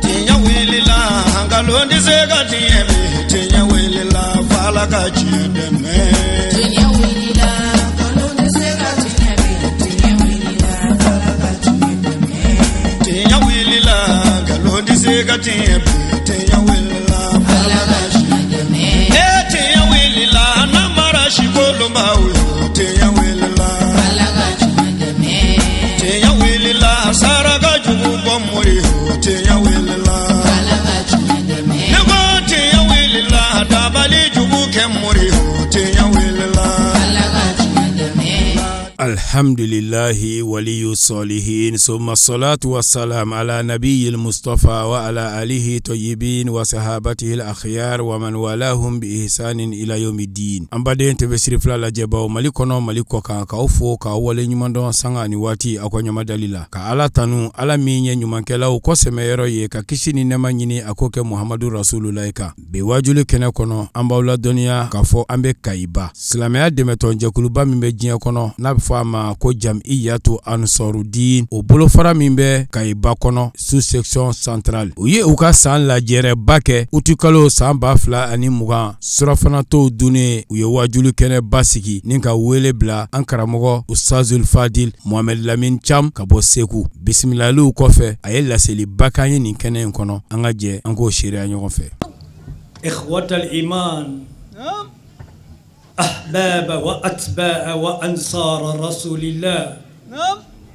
Tiɲɛ wulila nkalon tɛ se ka tiɲɛ bi tiɲɛ wulila f'Ala ka tiɲɛ dɛmɛ. Tiɲɛ wulila nkalon tɛ se ka tiɲɛ bi tiɲɛ wulila f'Ala ka tiɲɛ dɛmɛ. Tiɲɛ wulila nkalon tɛ se ka tiɲɛ bi tiɲɛ wulila f'Ala ka tiɲɛ dɛmɛ. Ee tiɲɛ wulila namara sikolonbaw yo tiɲɛ wulila f'Ala ka tiɲɛ dɛmɛ. Tiɲɛ wulila saraka jugu bɔ mori yo tiɲɛ wulila f'Ala ka tiɲɛ dɛmɛ. Ne ko tiɲɛ wulila dabali jugu kɛ mori yo tiɲɛ wulila f'Ala ka tiɲɛ dɛmɛ. Alhamdulillahi waliyu salihin summa salatu wassalam ala nabiyil mustafa wa ala alihi tayyibin wa sahabatihi al-akhyar wa man walahum bi ihsanin ila yawmiddin. An baden TV Siri Fila lajɛbaw Mali kɔnɔ Mali kɔkan, k'aw fo k'aw wale ɲuman dɔn sanga ni waati aw ka ɲamadali la, ka Ala tanu Ala min ye ɲumankɛlaw kɔsɛmɛyɔrɔ ye, ka kisi ni nɛɛma ɲini a k'o kɛ Muhamadu Rasululayi kan. Bi wajuli kɛnɛ kɔnɔ an b'aw ladɔnniya k'a fɔ an bɛ Kayiba, silamɛya dɛmɛtɔnjɛkuluba min bɛ diɲɛ kɔnɔ n'a bɛ fɔ a ma ko Jamiyatu Ansarudin, o bolofara min bɛ Kayiba kɔnɔ sous section centrale, u ye u ka san lajɛrɛba kɛ utikalo san 2020 surafanato dunnen. U ye wajuli kɛnɛba sigi ni ka wele bila an karamɔgɔ Ustazul Fadil Mohamed Lamine Cham ka bɔ Segu. Bisimilaliw kɔfɛ a ye laseliba k'an ye nin kɛnɛ in kɔnɔ, an ka jɛ an k'o seereya ɲɔgɔn fɛ. Ikhwatal iman, أحباب وأتباع وأنصار رسول الله،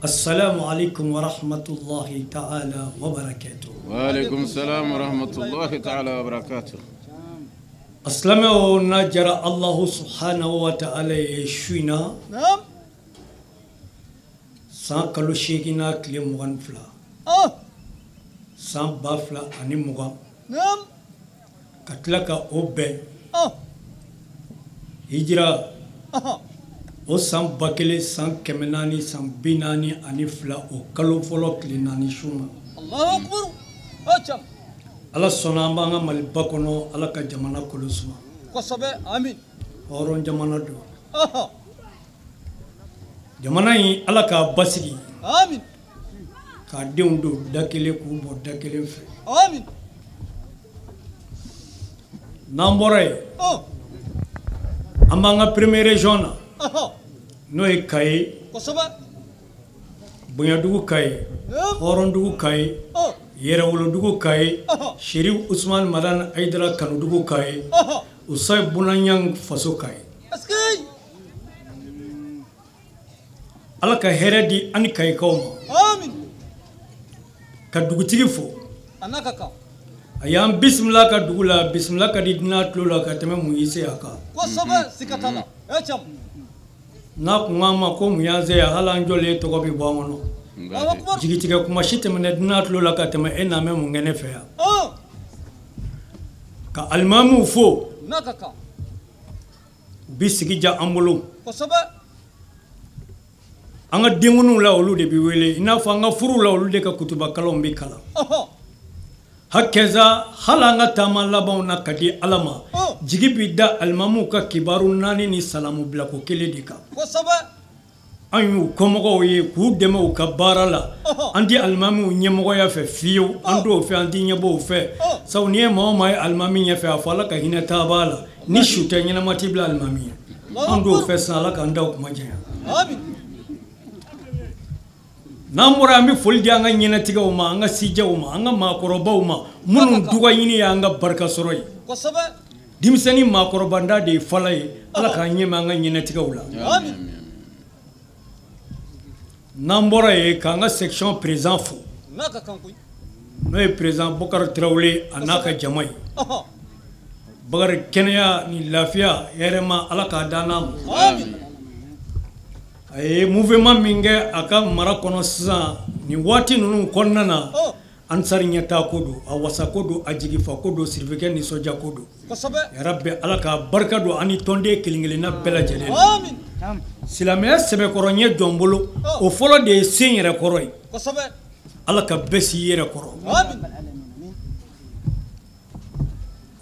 السلام عليكم ورحمة الله تعالى وبركاته. وعليكم السلام ورحمة الله تعالى وبركاته. أسلم نجر الله سبحانه وتعالى شوينا سان كلو شيكنا كلي مغان فلا سان بافلا أني مغان كتلك أوبي hijira o san 1000 san 400 san 42 o kalo fɔlɔ tile 4 su ma. Allahu akbar. Ala sɔnna an b'an ka Maliba kɔnɔ, Ala ka jamana kolo suma. Kosɛbɛ, amin. Hɔrɔn jamana don. Jamana in Ala k'a basigi. Amin. K'a denw don da kelen k'u bɔ da kelen fɛ. Amin. N'an bɔra yen, an b'an ka première région na, n'o ye Kayi, Bonyadugu Kayi, Hɔrɔndugu Kayi, Yɛrɛwolodugu Kayi, Chérif Ousmane Madani Haïdara Kanudugu Kayi, Usayi Bunaɲang faso Kayi. Ala ka hɛrɛ di an ni Kayikaw ma. Ka dugutigi fo. A y'an bisimila ka dugu la, bisimila ka di dunan tulo la ka tɛmɛ mun y'i se a kan. Kosɛbɛ, siga t'a la. N'a kun k'an ma ko mun y'an se yan, hali an jɔlen tɔgɔ bɛ bɔ an kɔnɔ. Jigitigɛ kuma si tɛmɛnɛ dunan tulo la ka tɛmɛ e n'an bɛ mun kɛ ne fɛ yan. Ka alimamiw fo. U bi sigi diya an bolo. An ka denkundiw la olu de bi wele, i n'a fɔ an ka furuw la olu de ka kutubakalanw bi kalan. Hakɛza hali an ka taama labanw na ka di Ala ma, jigi bi da alimamuw ka kibaru 4 ni salamu bilako 1 de kan. An y'u kɔmɔgɔw ye k'u dɛmɛ u ka baara la, an ti alimamiw ɲɛmɔgɔya fɛ fiyewu, an t'o fɛ, an ti ɲɛbɔ o fɛ. Sabu n'i ye maa o maa ye alimami ɲɛfɛ, a fɔ Ala ka hinɛ taabaa la, ni su tɛ ɲɛnama t'i bila alimami ye. An t'o fɛ sisan, Ala k'an da o kuma janya. N'an bɔra an bɛ foli di an ka ɲɛnɛtigɛw ma, an ka sijɛw ma, an ka maakɔrɔbaw ma, minnu duga ɲini y'an ka barika sɔrɔ ye. Denmisɛnnin maakɔrɔbanda de ye fala ye, Ala k'an ɲɛmɛ an ka ɲɛnɛtigɛw la. N'an bɔra yen k'an ka section président fo, n'o ye président Bokari Tarawele a n'a ka jama ye. Bakari kɛnɛya ni lafiya hɛrɛma Ala k'a d'an n'a ma. A ye mouvement min kɛ a ka mara kɔnɔ sisan nin waati ninnu kɔnɔna na, Ansar ɲɛtaa ko don, a wasa ko don, a jigifa ko don, sirifikɛ nisɔndiya ko don. Yarabi Ala ka barika don an ni tɔnden kelen kelenna bɛɛ lajɛlen na. Silamɛya sɛbɛkɔrɔ ɲɛ jɔn bolo, o fɔlɔ de ye sen yɛrɛ kɔrɔ ye. Ala ka bɛɛ si yɛrɛ kɔrɔ.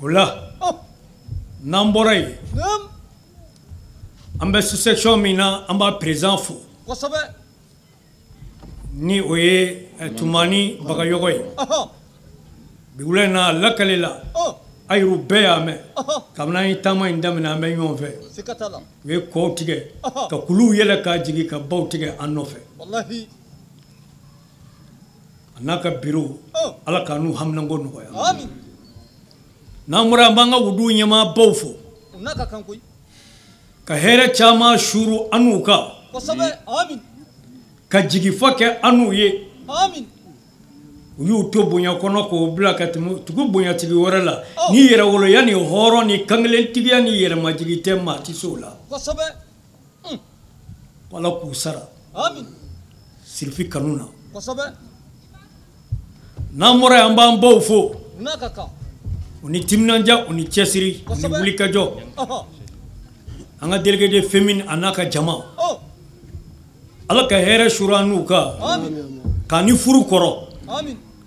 O la n'an bɔra yen, an bɛ sous-section min na, an b'a président fo. Ni o ye Tumani Bagayogo ye. Bi wula in na lakale la. A yɛrɛw bɛɛ y'a mɛn. Kabini an ye taama in daminɛ an bɛ ɲɔgɔn fɛ. U ye kɔw tigɛ ka kuluw yɛlɛ k'a jigin ka baw tigɛ an nɔfɛ. A n'a ka biro Ala k'a n'u haminanko nɔgɔya. N'an bɔra an b'an ka wudu ɲɛmaabaw fo. Ka hɛrɛ caman suuru an n'u kan. Ka jigifa kɛ an n'u ye. U y'u to bonya kɔnɔ k'o bila ka tɛmɛ tugu bonyatigi wɛrɛ la. Ni yɛrɛwoloya ni hɔrɔn ni kankelentigiya ni yɛrɛmajigi tɛ maa tɛ se o la. Ala k'u sara. Sirifi kanu na. N'an bɔra yen an b'an baw fo. U ni timinandiya u ni cɛsiri u ni wulikajɔ. An ka délégué de féminin a n'a ka jama. Ala ka hɛrɛ suuru an n'u kan. K'a ni furu kɔrɔ.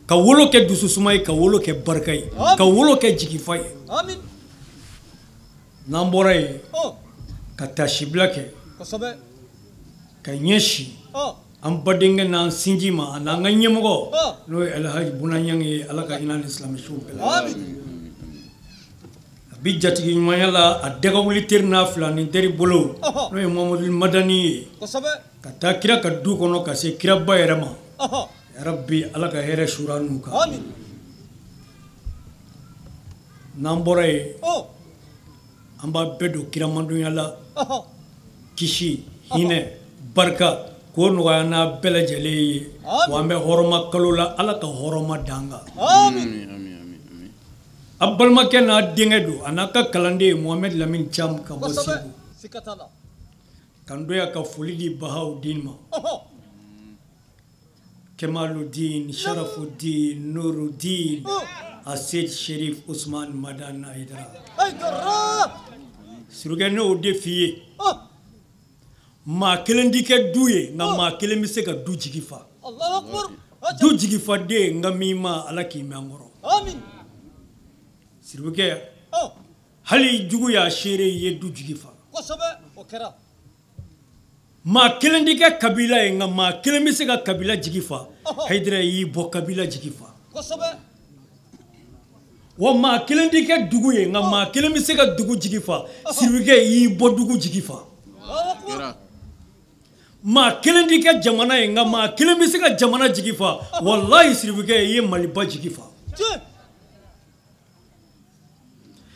Ka wolo kɛ dususuma ye ka wolo kɛ barika ye ka wolo kɛ jigifa ye. N'an bɔra yen ka taasibila kɛ ka ɲɛsin an badenkɛ n'an sinji ma a n'an ka ɲɛmɔgɔ n'o ye Alhaji Buna Ɲangi ye Ala ka hinɛ ni silamɛsuw bɛɛ la. A bi jatigi ɲumanya la a dɛgɛwuli teri n'a fila ni teri bolo n'o ye Mamadu Madani ye ka taa kira ka du kɔnɔ ka se kiraba yɛrɛ ma. Rabbi Ala ka hɛrɛ suura n'u kan. N'an bɔra yen an b'a bɛɛ don kiramandonya la. Kisi hinɛ barika k'o nɔgɔya n'a bɛɛ lajɛlen ye. Wa an bɛ hɔrɔma kalo la Ala ka hɔrɔma d'an kan. A balimakɛ n'a denkɛ don a n'a ka kalanden ye Mohamed Lamine Thiam ka bɔ Segu. Kan doya ka foli di Bahawudin ma. Kemaluddin, Sharafuddin, Nuruddin, Asid Sherif Ousmane Madani Haidara. Surukɛ ne y'o de f'i ye. Maa kelen di kɛ du ye nka maa kelen bɛ se ka du jigi fa. Du jigi fa den nka min ma Ala k'i mɛn an kɔrɔ. Surukɛ hali jugu y'a seere i ye du jigi fa. Maa kelen di kɛ kabila ye nka maa kelen bɛ se ka kabila jigi fa. Haidara y'i bɔ kabila jigi fa. Wa maa kelen di kɛ dugu ye nka maa kelen bɛ se ka dugu jigi fa. Sirikɛ y'i bɔ dugu jigi fa. Maa kelen di kɛ jamana ye nka maa kelen bɛ se ka jamana jigi fa. Walayi Sirikɛ i ye Maliba jigi fa.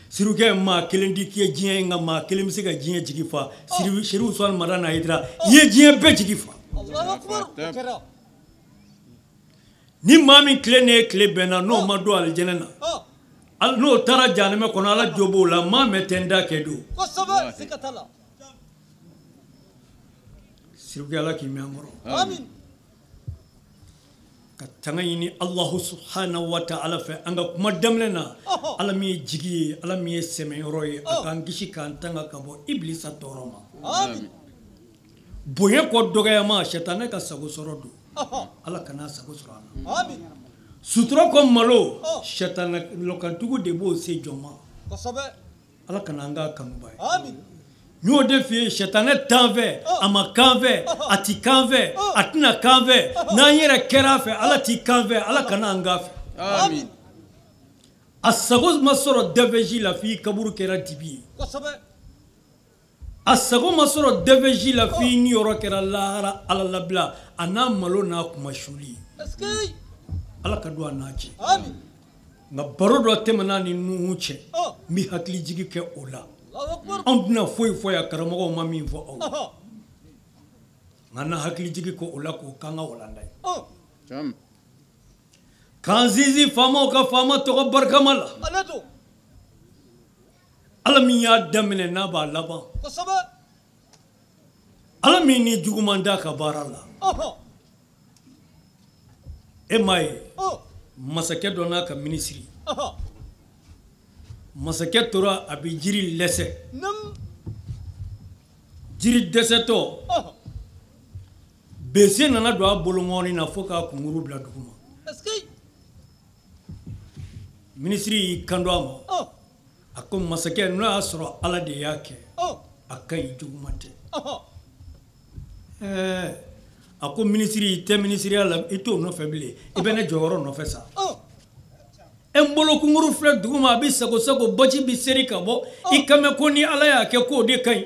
Sirikɛ maa kelen di kɛ diɲɛ ye nka maa kelen bɛ se ka diɲɛ jigi fa. Chérif Ousmane Madani Haidara i ye diɲɛ bɛɛ jigi fa. Ni maa min tile ne ye tile bɛnna n'o ma don alijɛnɛ na n'o taara jahanamɛ kɔnɔ Ala jo b'o la maa mɛn tɛ n da kɛ don. Sirikɛ Ala k'i mɛn an kɔrɔ. Ka tanga ɲini Alahu subhanahu wa ta'ala fɛ an ka kuma daminɛ na Ala min ye jigi ye Ala min ye sɛmɛyɔrɔ ye a k'an kisi k'an tanga ka bɔ Ibilisa tɔɔrɔ ma. Bonya kɔ dɔgɔyama sitanɛ ka sago sɔrɔ don Ala kana sago sɔrɔ an na. Sutura kɔ malo sitanɛ lɔkantugu de b'o se jɔn ma. Ala kana an k'a kanuba ye. N y'o de f'i ye sitanɛ t'an fɛ a ma k'an fɛ a ti k'an fɛ a tɛna k'an fɛ n'an yɛrɛ kɛra a fɛ Ala ti k'an fɛ Ala kana an k'a fɛ. A sago ma sɔrɔ dɛfɛji la f'i kaburu kɛra dibi ye. A sago ma sɔrɔ dɛfɛji la f'i niyɔrɔ kɛra lahara Ala labila a n'a malo n'a kumasuli ye. Ala ka don a n'a cɛ. Nka baro dɔ tɛmɛna ni Nuhu cɛ n bɛ hakilijigi kɛ o la. Anw tɛna foyi fɔ yan karamɔgɔw ma min fɔ aw ye. Nka na hakilijigi kɛ o la k'o k'an ka walanda ye. K'an sinsin faamaw ka faama tɔgɔ barikama la. Ala min y'a daminɛ n'a b'a laban. Ala min ni juguman d'a ka baara la. E m'a ye masakɛ dɔ n'a ka minisiri. Masakɛ tora a bɛ jiri lɛsɛ. Jiri dɛsɛtɔ bese nana don a bolonkɔni na fo k'a kunkuru bila duguma. Minisiri y'i kanto a ma. A ko masakɛ n'o y'a sɔrɔ Ala de y'a kɛ a ka ɲi juguman tɛ. Ɛɛ A ko minisiri i tɛ minisiriya la i t'o nɔfɛ bilen i bɛ ne jɔyɔrɔ nɔfɛ sa. E n bolo kunkuru filɛ dugu ma a bɛ sago sago baji bɛ seri ka bɔ i kan mɛn ko ni Ala y'a kɛ k'o de ka ɲi.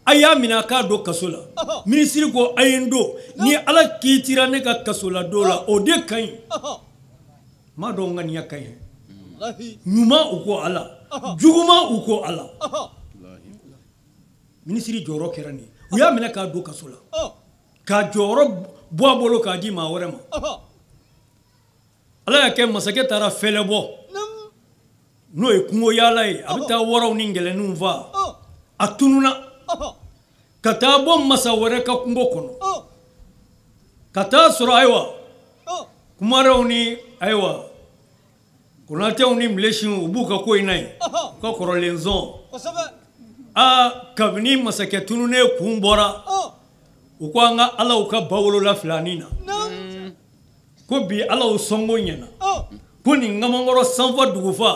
A y'a minɛ a k'a don kaso la. Minisiri ko a ye n don ni Ala k'i tira ne ka kaso la don la o de ka ɲi. Maa dɔw ŋaniya ka ɲi. Ɲuman u ko Ala juguman u ko Ala. Minisiri jɔyɔrɔ kɛra nin ye. U y'a minɛ k'a don kaso la. K'a jɔyɔrɔ bɔ a bolo k'a di maa wɛrɛ ma. Ala y'a kɛ masakɛ taara fɛlɛ bɔ. N'o ye kungo yaala ye a bɛ taa waraw ni ngɛlɛninw faa. A tununna. Ka taa bɔ masa wɛrɛ ka kungo kɔnɔ. Ka taa sɔrɔ ayiwa. Kumarew ni ayiwa. Konatɛw ni Milesiw u b'u ka ko in na yen. U ka kɔrɔlen zɔn. Aa kabini masakɛ tununnen kun bɔra. U ko an ka Alaw ka bawolola filanin na. Ko bi Alaw sɔngo ɲɛna. Ko nin kamankɔrɔ sanfa dugufa.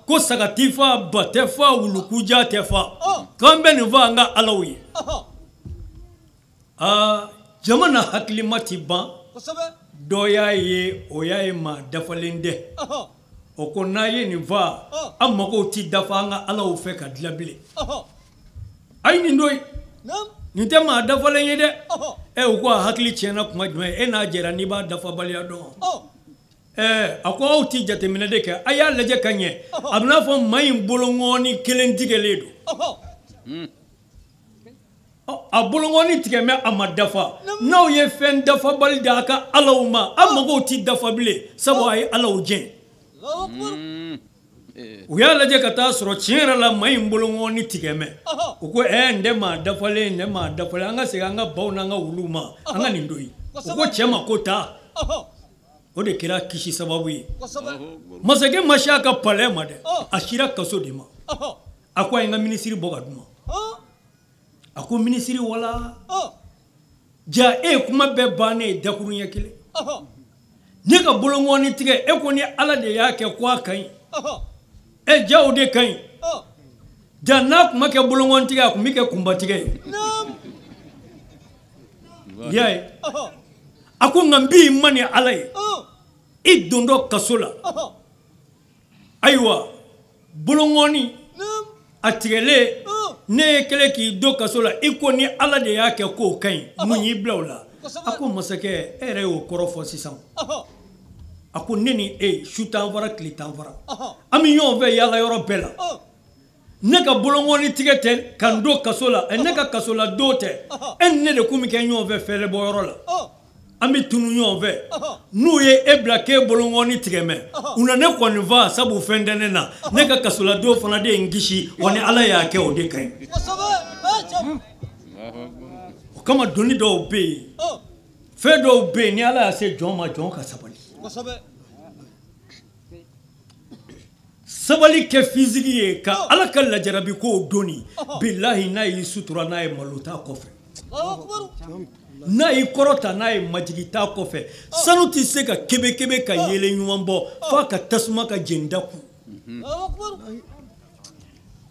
Ko saga t'i fa ba tɛ fa wulukuja tɛ fa. K'an bɛ nin fa an ka Alaw ye. Aa jama na hakilima ti ban. Dɔ y'a ye o y'a ye maa dafalen tɛ. O ko n'a ye nin fa an magow ti dafa an ka Alaw fɛ ka dilan bilen. A ye nin don ye. Nin tɛ maa dafalen ye dɛ. Ɛ u ko a hakili tiɲɛna kuma jumɛn e n'a jɛra n'i b'a dafabaliya dɔn. Ɛ a ko aw ti jateminɛ de kɛ a y'a lajɛ ka ɲɛ a bɛ n'a fɔ maa in boloŋɔni kelen tigɛlen don. A boloŋɔni tigɛ mɛ a ma dafa n'aw ye fɛn dafabali di a ka Alaw ma a magow ti dafa bilen sabu a ye Alaw jɛn. U y'a lajɛ ka taa sɔrɔ tiɲɛ yɛrɛ la maa in boloŋɔni tigɛ mɛ. U ko ɛ n tɛ maa dafalen n tɛ maa dafalen an ka segin an ka baw n'an ka wuluw ma an ka nin don ye. U ko cɛ ma ko taa. O de kɛra kisi sababu ye. Masakɛ ma si a ka palais ma dɛ a sira kaso de ma. A ko a ye n ka minisiri bɔ ka d'u ma. A ko minisiri wala ja e ye kuma bɛɛ bannen ye dakuru ɲɛ kelen. Ne ka boloŋɔni tigɛ e ko ni Ala de y'a kɛ ko a ka ɲi. E ja o de ka ɲi. Ja n'a tun ma kɛ boloŋɔni tigɛ a tun bɛ kɛ kunbatigɛ ye. I y'a ye. A ko nka n b'i ma ni Ala ye. I dontɔ kaso la. Ayiwa boloŋɔni a tigɛlen ne ye kɛlen k'i don kaso la i ko ni Ala de y'a kɛ k'o ka ɲi mun y'i bila o la. A ko masakɛ e yɛrɛ y'o kɔrɔ fɔ sisan. A ko ne ni e su t'an fara tile t'an fara. An bɛ ɲɔgɔn fɛ yaala yɔrɔ bɛɛ la. Ne ka boloŋɔni tigɛ tɛ ka n don kaso la ne ka kaso la don tɛ e ni ne de kun bɛ kɛ ɲɔgɔn fɛ fɛɛrɛbɔ yɔrɔ la. An bɛ tunu ɲɔgɔn fɛ. N'u ye e bila k'e boloŋɔni tigɛ mɛ u na ne kɔni fa sabu fɛn tɛ ne na ne ka kaso la don fana de ye n kisi wa ni Ala y'a kɛ o de ka ɲi. O kama doni dɔw bɛ yen fɛn dɔw bɛ yen ni Ala y'a se jɔn ma jɔn ka sabali. Sabali kɛ fisigi ye ka Ala ka lajarabi kow doni bilahi n'a y'i sutura n'a ye malo t'a kɔfɛ. N'a y'i kɔrɔta n'a ye majigi t'a kɔfɛ. Sanu tɛ se ka kebe ka yeelen ɲuman bɔ f'a ka tasuma ka jeni da kun.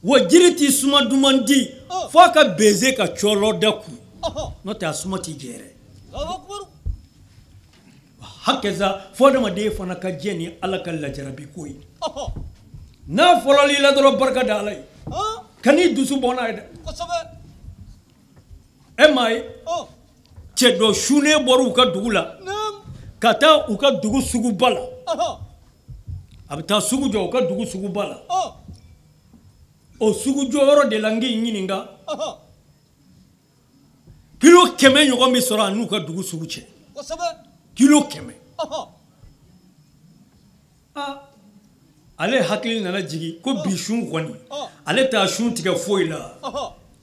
Wa jiri tɛ suma duman di f'a ka beze ka cɔlɔ da kun. N'o tɛ a suma t'i jɛ yɛrɛ. Hakɛza fo adamaden fana ka jɛ ni Ala ka lajarabi ko ye. N'a fɔlɔl'i la dɔrɔn barika da Ala ye. Kan'i dusu bɔ n'a ye dɛ. E m'a ye cɛ dɔ sunnen bɔra u ka dugu la ka taa u ka dugu suguba la. A bɛ taa sugu jɔ u ka dugu suguba la. O sugu jɔyɔrɔ de la n k'i ɲininka. Kilo 100 ɲɔgɔn bɛ sɔrɔ a n'u ka dugu sugu cɛ. Kilo 100. Aa ale hakili nana jigin ko bi sun kɔni ale t'a sun tigɛ foyi la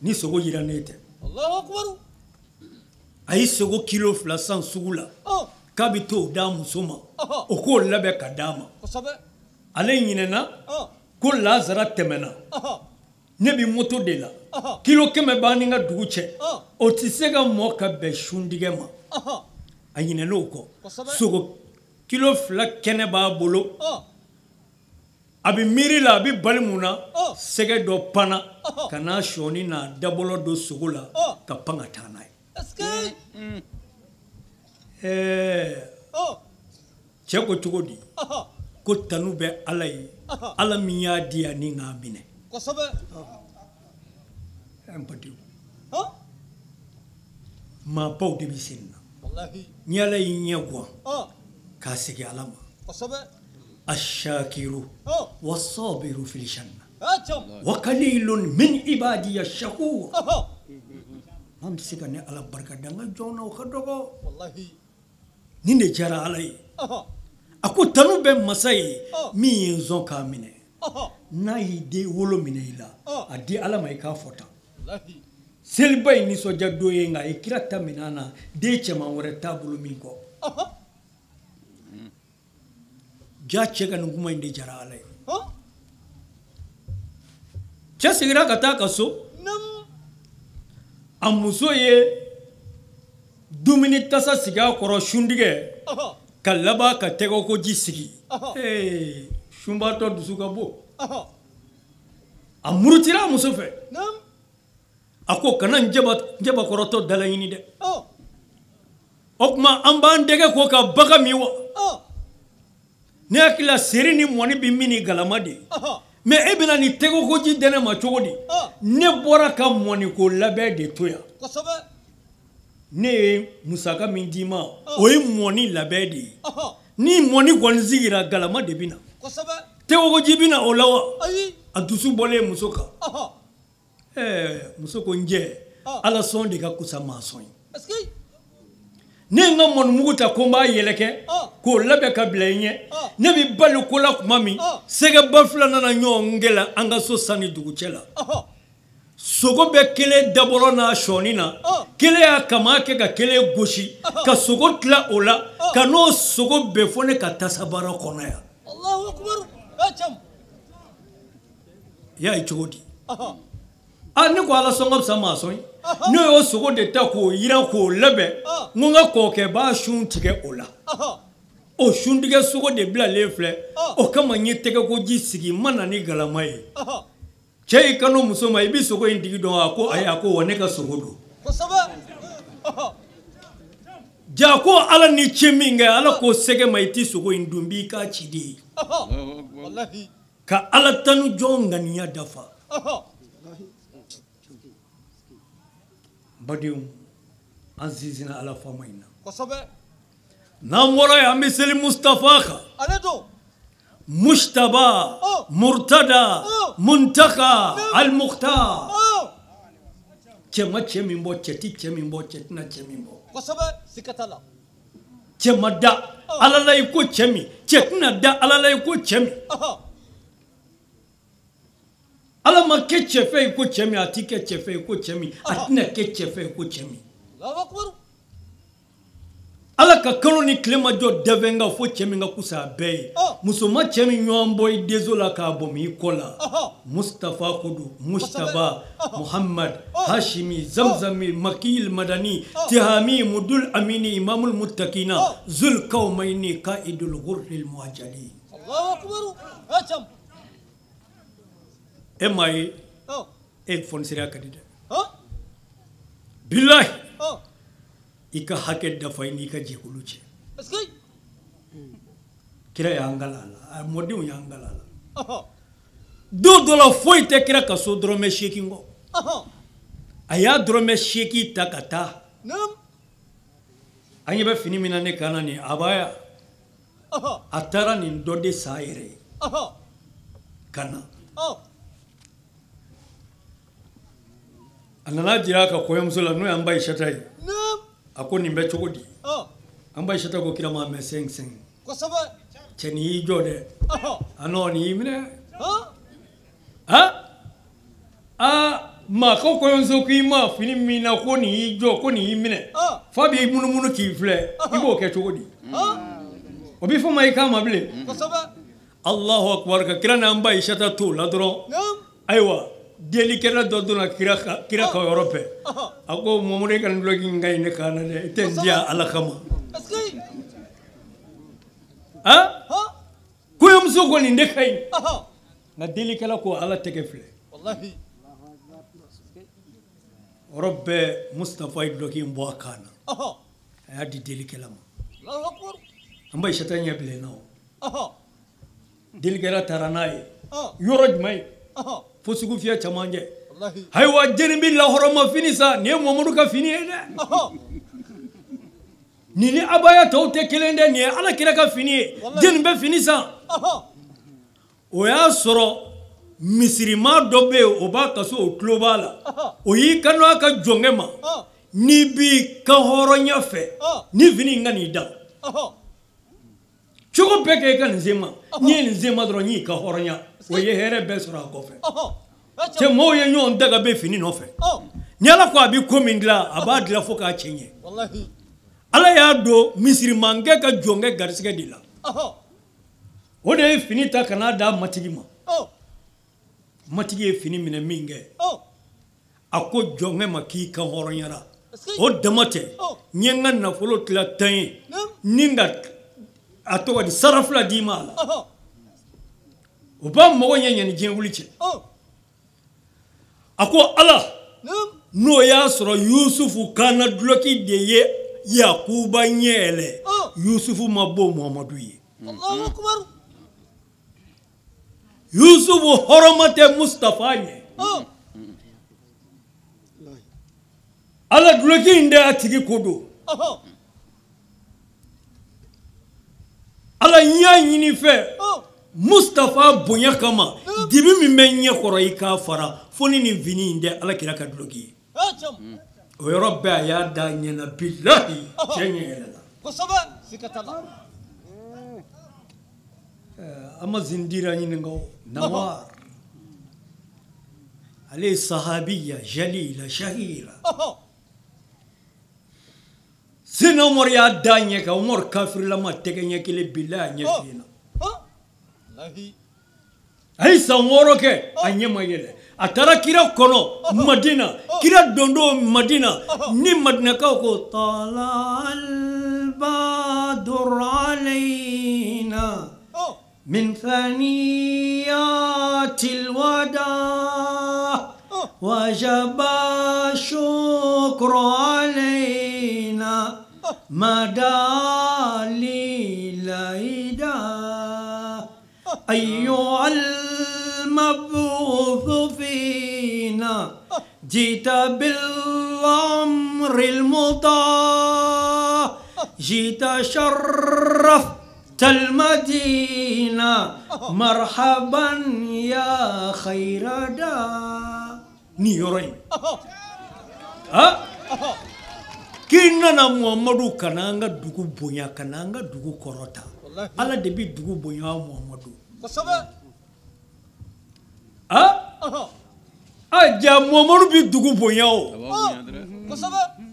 ni sogo yirannen tɛ. A ye sogo kilo 2 san sugu la k'a bɛ t'o d'a muso ma o k'o labɛn ka d'a ma. Ale ɲinɛna ko lazara tɛmɛna ne bɛ moto de la kilo 100 b'an ni ka dugu cɛ o tɛ se ka mɔ ka bɛn sundigɛ ma. A ɲinɛn'o kɔ sogo kilo 2 kɛnɛ b'a bolo a bɛ miiri la a bɛ bali mun na sɛgɛ dɔ panna ka n'a sɔɔni n'a dabɔlɔ don sogo la ka pan ka taa n'a ye. Cɛ ko cogo di? Ko tanu bɛ Ala ye, Ala min y'a di yan ni k'a minɛ. Kosɛbɛ. N badenw, maabaw de bɛ sen na. Walahi. Ni Ala y'i ɲɛ guwan k'a segin Ala ma. Kosɛbɛ. Ashakiru wasabiru fil janna wa qalilun min ibadiya shakur. An bɛ se ka ne Ala barika da n ka jɔnw na, o ka dɔgɔ. Walahi. Nin de diyara Ala ye. A ko tanu bɛ masa ye min ye n sɔn k'a minɛ. N'a y'i den wolo minɛ i la, a di Ala ma i k'a fɔ tan. Seliba in nisɔndiya don ye, nka a ye kira ta minɛ a na, den cɛman wɛrɛ t'a bolo min kɔ. Ja cɛ ka nin kuma in de diyara Ala ye. Cɛ seginna ka taa a ka so. A muso ye dumuni tasa sigi a kɔrɔ sundigɛ ka laban ka tɛgɛkoji sigi. Ee, sunbaatɔ dusu ka bon. A murutira a muso fɛ. A ko kana n jabakɔrɔtɔ dalaɲini dɛ. O tuma an b'an dɛgɛ ko ka bagan min wa? Ne hakili la seri ni mɔni bɛ min ni galama de ye. Mais e bɛna nin tɛgɛkoji dɛnɛ ma cogo di? Ne bɔra ka mɔniko labɛn de to yan. Ne ye musaka min d'i ma, o ye mɔni labɛn de ye. Ni mɔni kɔni sigira, galama de bɛ na. Tɛgɛkoji bɛ na o la wa? A dusu bɔlen muso kan. Muso ko n jɛ, Ala sɔn de ka kusa maa sɔn ye. Ne ye n ka mɔnimugu ta ko n b'a yɛlɛkɛ k'o labɛn ka bila i ɲɛ. Ne bɛ bali ko la tuma min, sɛgɛba fila nana ɲɔgɔn gɛlɛ an ka so sanni dugu cɛ la. Sogo bɛ kelen dabɔlɔ n'a sɔɔni na, kelen y'a kaman kɛ ka kelen gosi, ka sogo tila o la, ka n'o sogo bɛɛ fɔ ne ka tasabara kɔnɔ yan. I y'a ye cogo di? Ah, ne ko Ala sɔn ka fisa maa sɔn ye. Ne y'o sogo de ta k'o yiran k'o labɛn, n ko n ka kɔkɛ b'a sun tigɛ o la. O suntigɛ sogo de bilalen filɛ, o kama n ye tɛgɛkoji sigi, n ma na ni galama ye. Cɛ y'i kanu muso ma, i bɛ sogo in tigi dɔn? A ko ayi, a ko wa ne ka sogo don. Ja ko Ala ni ce min kɛ, Ala k'o sɛgɛ ma, i ti sogo in dun, n b'i k'a ciden ye. Ka Ala tanu jɔn ŋaniya dafa. Badenw, an sinsinna Ala faama in na. N'an bɔra yen, an bɛ seli Mustafa kan. Mujtaba, Murtada, Muntaka, Al-Mukhtar. Cɛ ma cɛ min bɔ, cɛ ti cɛ min bɔ, cɛ tɛna cɛ min bɔ. Cɛ ma da Ala la i ko cɛ min, cɛ tɛna da Ala la i ko cɛ min. Ala ma kɛ cɛ fɛ i ko cɛ min, a ti kɛ cɛ fɛ i ko cɛ min, a tɛna kɛ cɛ fɛ i ko cɛ min. Ala ka kalo ni tile ma jɔ dɛfɛn kan fo cɛ min ka kusa a bɛɛ ye. Muso ma cɛ min ɲɔgɔn bɔ i denso la k'a bɔn i kɔ la. Mustafa ko don, Mujtaba, Muhammad, Hashimi, Zamzami, Makil Madani, Tihami, Mudul Amini, Imamul Muttaqina, Zul Kawmaini, Qaidul Ghurril Muajali. E m'a ye, e fɔnisiriya ka di dɛ. Bilahi, i ka hakɛ dafa i n'i ka jɛkulu cɛ. Kira y'an kala a la, a mɔdenw y'an kala a la. Don dɔ la foyi tɛ kira ka so dɔrɔmɛ 8 kɔ. A y'a dɔrɔmɛ 8 ta ka taa. An ɲɛ bɛ fini min na ne kan na nin, a b'a yan. A taara nin dɔ de san a yɛrɛ ye. Ka na. A nana jira a ka kɔɲɔmuso la, n'o y'an ba Isata ye. A ko nin bɛ cogo di? An ba Isata ko kira ma mɛ 5-5. Cɛ nin y'i jɔ dɛ. A nɔ nin y'i minɛ. Aa maa ko kɔɲɔmuso k'i ma fini min na ko nin y'i jɔ, ko nin y'i minɛ. Fa b'i munumunu k'i filɛ, i b'o kɛ cogo di? O b'i fɔ ma i k'a ma bilen. Allahu akbar, ka kira n'an ba Isata to o la dɔrɔn. Ayiwa, delikɛla dɔ donna kira ka yɔrɔ bɛɛ. A ko Mamadu, e ka nin dulɔki in ka ɲi ne kan na dɛ, i tɛ n diya Ala kama. Kɔɲɔmuso ko nin de ka ɲi. Nka delikɛla ko Ala tɛgɛ filɛ. Yɔrɔ bɛɛ Mustafa ye dulɔki in bɔ a kan na. A y'a di delikɛla ma. An ba Aïssata ɲɛ bilenna o. Delikɛla taara n'a ye. Yɔrɔ jumɛn ye? Fo sugu fiyɛ camancɛ. Ayiwa jeni bɛ lahɔrɔma fini san, nin ye Mamadu ka fini ye dɛ. Nin ni abaya tɔw tɛ kelen dɛ, nin ye Ala kira ka fini ye. Jeni bɛ fini san. O y'a sɔrɔ misirima dɔ bɛ yen, o b'a ka so, o tulo b'a la. O y'i kanto a ka jɔnkɛ ma, n'i b'i ka hɔrɔnya fɛ, ni fini in ka n'i da. Cogo bɛɛ kɛ i ka nin sen ma. N'i ye nin sen ma dɔrɔn, n y'i ka hɔrɔnya. O ye hɛrɛ bɛɛ sɔrɔ a kɔfɛ. Cɛ maaw ye ɲɔgɔn daga bɛ fini nɔfɛ. Ni Ala ko a bɛ ko min dilan, a b'a dilan fo k'a cɛ ɲɛ. Ala y'a don misirimankɛ ka jɔnkɛ garisigɛ de la. O de ye fini ta ka n'a d'a matigi ma. Matigi ye fini minɛ min kɛ, a ko jɔnkɛ ma k'i ka hɔrɔnyara. O dama tɛ, n ye n ka nafolo tila 10 ye, ni ka a tɔgɔ di sara 2 d'i ma a la. O b'a mago ɲɛ ɲani diɲɛ wuli cɛ. A ko Ala, n'o y'a sɔrɔ Yusufu kana duloki de ye Yakuba ɲɛ yɛlɛ, Yusufu ma bɔ Muhamadu ye. Yusufu hɔrɔma tɛ Mustafa ɲɛ. Ala duloki in de a tigi ko don. Ala n y'a ɲini fɛ Mustafa bonya kama, dibi min bɛ ɲɛ kɔrɔ i k'a fara, fo ni nin fini in tɛ Ala kira ka duloki ye. O yɔrɔ bɛɛ a y'a da ɲɛna, bilahi cɛ ɲɛ yɛlɛla. An ma zindira ɲininka o Nawar. Ale ye sahabiya jalila shahira. Sina Umar y'a da ɲɛ kan, Umar kafirilama tɛgɛ ɲɛ kelen bilahi a ɲɛ fiyenna. A ye san 6 kɛ a ɲɛ ma yɛlɛ. A taara kira kɔnɔ Madina, kira dondon Madina, ni Madinakaw ko tala al-badru alayna min thaniyatil wada wajaba shukru alayna mada lillahi أيها المبعوث فينا جئت بالأمر المطاع جئت شرفت المدينة مرحبا يا خير داع. Ni yɔrɔ in k'i nana Muhamadu ka n'an ka dugu bonya, ka n'an ka dugu kɔrɔta. Ala de bɛ dugu bonya Muhamadu. A ja Muhamadu bɛ dugu bonya o.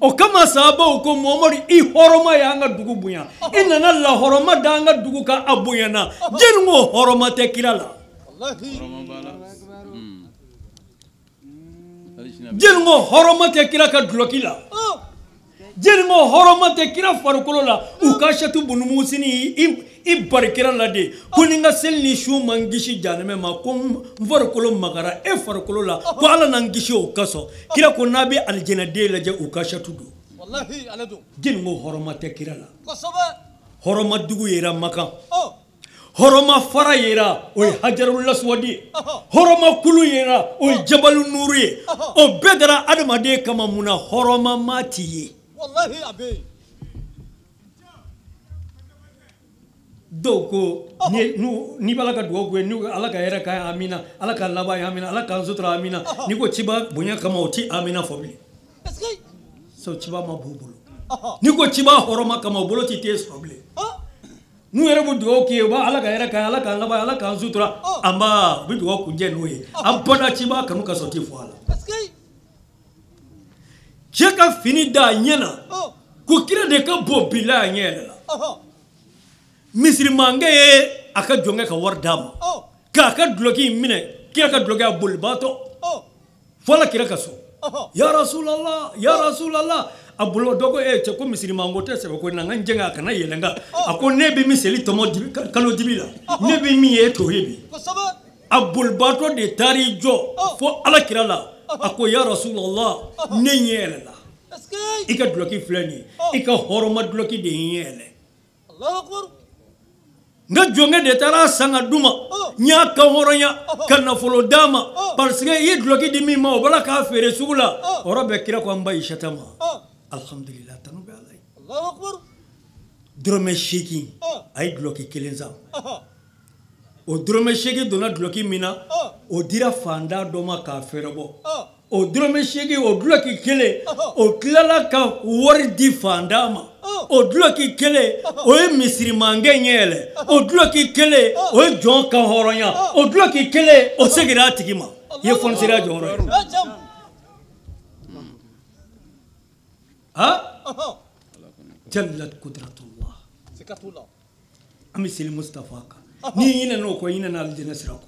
O kama sahabaw ko Muhamadu i hɔrɔma y'an ka dugu bonya. I nana lahɔrɔma da an ka dugu kan, a bonyana. Jɛnni ko hɔrɔma tɛ kira la. Jɛnni ko hɔrɔma tɛ kira ka duloki la. Jɛnni ko hɔrɔma tɛ kira farikolo la. U ka satu bunumusini i bari kira la de. Ko ni n ka seli ni su ma n kisi janɛmɛ ma, ko n farikolo magara e farikolo la, ko Ala na n kisi o kasɔn. Kira ko n'a bɛ alijɛnɛden lajɛ, u ka satu don. Jɛnni ko hɔrɔma tɛ kira la. Hɔrɔma dugu yera Makan. Hɔrɔma fara yera, o ye Hajarul Laswadi ye. Hɔrɔma kulu yera, o ye Jabalu Nuru ye. O bɛɛ dara adamaden kama mun na hɔrɔma ma t'i ye. Dɔw ko n'i b'Ala ka dugawu kɛ, n'u Ala ka hɛrɛ k'an ye amina, Ala ka laban ye amina, Ala k'an sutura amina. N'i ko ciba bonya kama, o ti amina fɔ bilen. Sabu ciba ma b'u bolo. N'i ko ciba hɔrɔma kama, o bolo ti t'e sɔrɔ bilen. N'u yɛrɛ bɛ dugawu k'i ye, u b'a Ala ka hɛrɛ k'an ye, Ala k'an laban, Ala k'an sutura. An b'a u bɛ dugawu kunjɛ n'o ye. An bada ciba kanu ka sɔrɔ ti fɔ a la. Cɛ ka fini da a ɲɛ na, ko kira de ka bon bilahi a ɲɛ yɛlɛ la. Misirimankɛ ye a ka jɔnkɛ ka wari d'a ma, k'a ka duloki in minɛ, kira ka duloki a bolibaatɔ fo Ala kira ka so. Ya Rasulallah, ya Rasulallah. A bolo dɔ ko cɛ ko misirimanko tɛ sɛbɛ ko na n ka n jɛngɛ a kana yɛlɛ n kan. A ko ne bɛ min seli tɔmɔ kalo dibi la, ne bɛ min ye e t'o ye bi. A bolibaatɔ de taar'i jɔ fo Ala kira la. A ko ya Rasulallah, ne ɲɛ yɛlɛla. I ka duloki filɛ nin ye, i ka hɔrɔma duloki de ye ɲɛ yɛlɛ. N ka jɔnkɛ de taara san ka d'u ma n y'a kan hɔrɔnya ka nafolo d'a ma parce que i ye dulɔki di min ma o bɔra k'a feere sugu la o yɔrɔ bɛɛ kira ko an ba Isata ma alhamdulillah tanu bɛ Ala ye dɔrɔmɛ 8 a ye dulɔki kelen san o dɔrɔmɛ 8 donna dulɔki min na o dira fantan dɔ ma k'a fɛrɛ bɔ o dɔrɔmɛ 8 o dulɔki kelen o tilala ka wari di fantan ma o dulɔki kelen o ye misirimankɛ ɲɛ yɛlɛ o dulɔki kelen o ye jɔn kan hɔrɔnya o dulɔki kelen o seginna a tigi ma i ye fɔniseriya jɔyɔrɔ ye ha jallat kudratullah an bɛ seli Mustafa kan n'i ɲinɛna o kɔ i ɲinɛna alijinɛ sira kɔ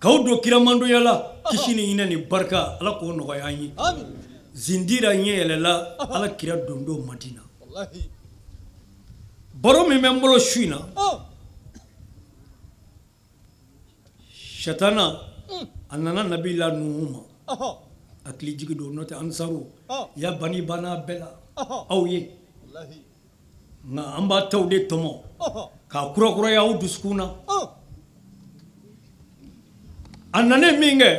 k'aw don kiramandonya la kisi ni hinɛ ni barika Ala k'o nɔgɔya an ye zindira ɲɛ yɛlɛla Ala kira don Madina baro min bɛ n bolo su in na satana a nana nabila Nuhu ma hakili jigi don n'o tɛ ansaru ya bani banna bɛɛ la aw ye nka an b'a taw de tɔmɔ k'a kurakuraya aw dusukun na a nanen min kɛ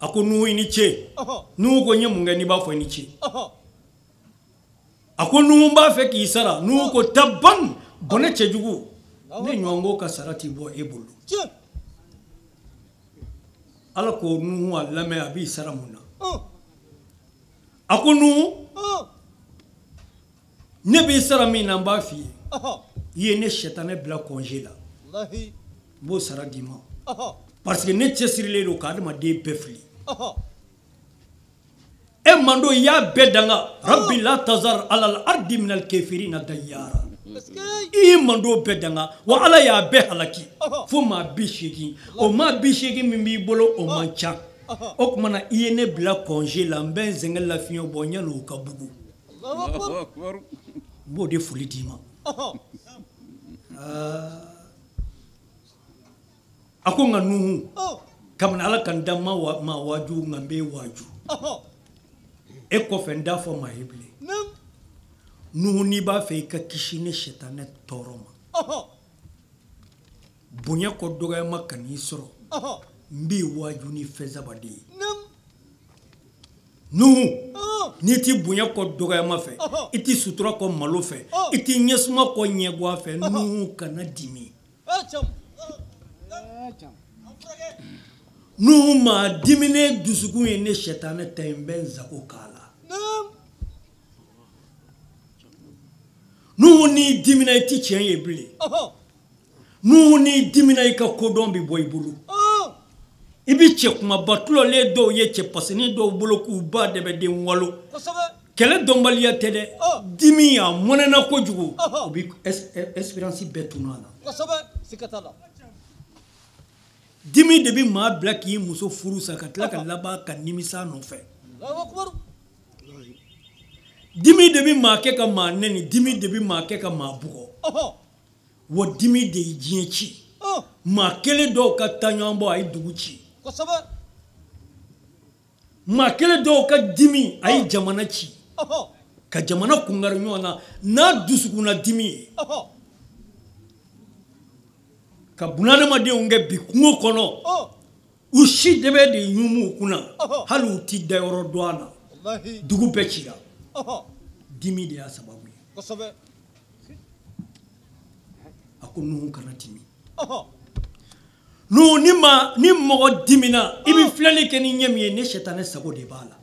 a ko Nuhu i ni ce Nuhu ko n ye mun kɛ n'i b'a fɔ i ni ce a ko Nuhu n b'a fɛ k'i sara Nuhu ko taban bɔnɛ cɛjugu ne ɲɔgɔnko ka sara t'i bɔ e bolo Ala ko Nuhu a lamɛn a b'i sara mun na a ko Nuhu ne b'i sara min na n b'a f'i ye i ye ne sɛtanɛ bila congé la n b'o sara d'i ma parce que ne cɛsirilen don ka adamaden bɛɛ fili e mando i y'a bɛɛ danga rabbi la tazar alal ardi minal kafirina dayyara i ye mando bɛɛ danga wa Ala y'a bɛɛ halaki fo maa 80 o maa 80 min b'i bolo o man ca o tuma na i ye ne bila congé la n bɛ n sɛgɛn lafiɲɛ bɔ yanni o ka bugu n b'o de foli d'i ma a ko nka Nuhu kabini Ala ka n da ma waaju nka n b'e waaju e kɔfɛ n t'a fɔ maa ye bilen Nuhu n'i b'a fɛ i ka kisi ne sɛtanɛ tɔɔrɔ ma bonya kɔ dɔgɔyama ka n'i sɔrɔ n b'i waaju ni fɛn saba de ye Nuhu n'i ti bonya kɔ dɔgɔyama fɛ i ti sutura kɔ malo fɛ i ti ɲɛsuma kɔ ɲɛguwa fɛ Nuhu kana dimi Nuhu maa diminen dusukun ye ne sɛtanɛ ta ye n bɛ n sago k'a la Nuhu n'i dimina i ti tiɲɛ ye bilen Nuhu n'i dimina i ka kodɔn bɛ bɔ i bolo i bɛ cɛ kumaba tulɔlen dɔw ye cɛ pasinin dɔw bolo k'u ba dɛbɛden walo kɛlɛ dɔnbaliya tɛ dɛ dimi a mɔnɛna kojugu o bɛ espérance bɛɛ tunu a la dimi de bɛ maa bila k'i muso furu sa ka tila ka laban ka nimisa nɔfɛ dimi de bɛ maa kɛ ka maa nɛni dimi de bɛ maa kɛ ka maa bugɔ wa dimi de ye diɲɛ ci maa kelen dɔw ka taa ɲɔgɔn bɔ a ye dugu ci maa kelen dɔw ka dimi a ye jamana ci ka jamana kungari ɲɔgɔn na n'a dusukunna dimi ye ka bunadamadenw kɛ bi kungo kɔnɔ u si dɛbɛ de ɲumu u kunna hali u ti dayɔrɔ dɔn a na dugu bɛɛ cira dimi de y'a sababu ye a ko Nuhu kana dimi Nuhu ni mɔgɔ dimina i bɛ filɛli kɛ ni ɲɛ min ye ne sɛtanɛ sago de b'a la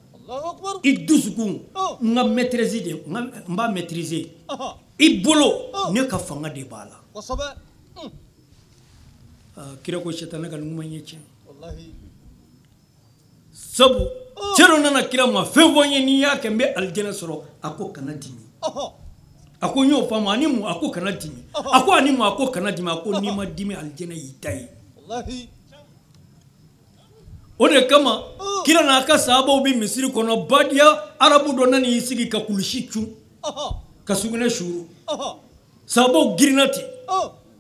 i dusukun n ka maîtrise de n b'a maîtriser i bolo ne ka fanga de b'a la kira ko sɛtanɛ ka nin kuma in ye tiɲɛ sabu cɛ dɔ nana kira ma fɛn fɔ n ye n'i y'a kɛ n bɛ alijinɛ sɔrɔ a ko kana dimi a ko n y'o faamu ani mun a ko kana dimi a ko ani mun a ko kana dimi a ko n'i ma dimi alijinɛ y'i ta ye o de kama kira n'a ka sahabaw bɛ misiri kɔnɔ badiya arabu dɔ nana y'i sigi ka kulusi cun ka sugunɛ suuru sahabaw girinna ten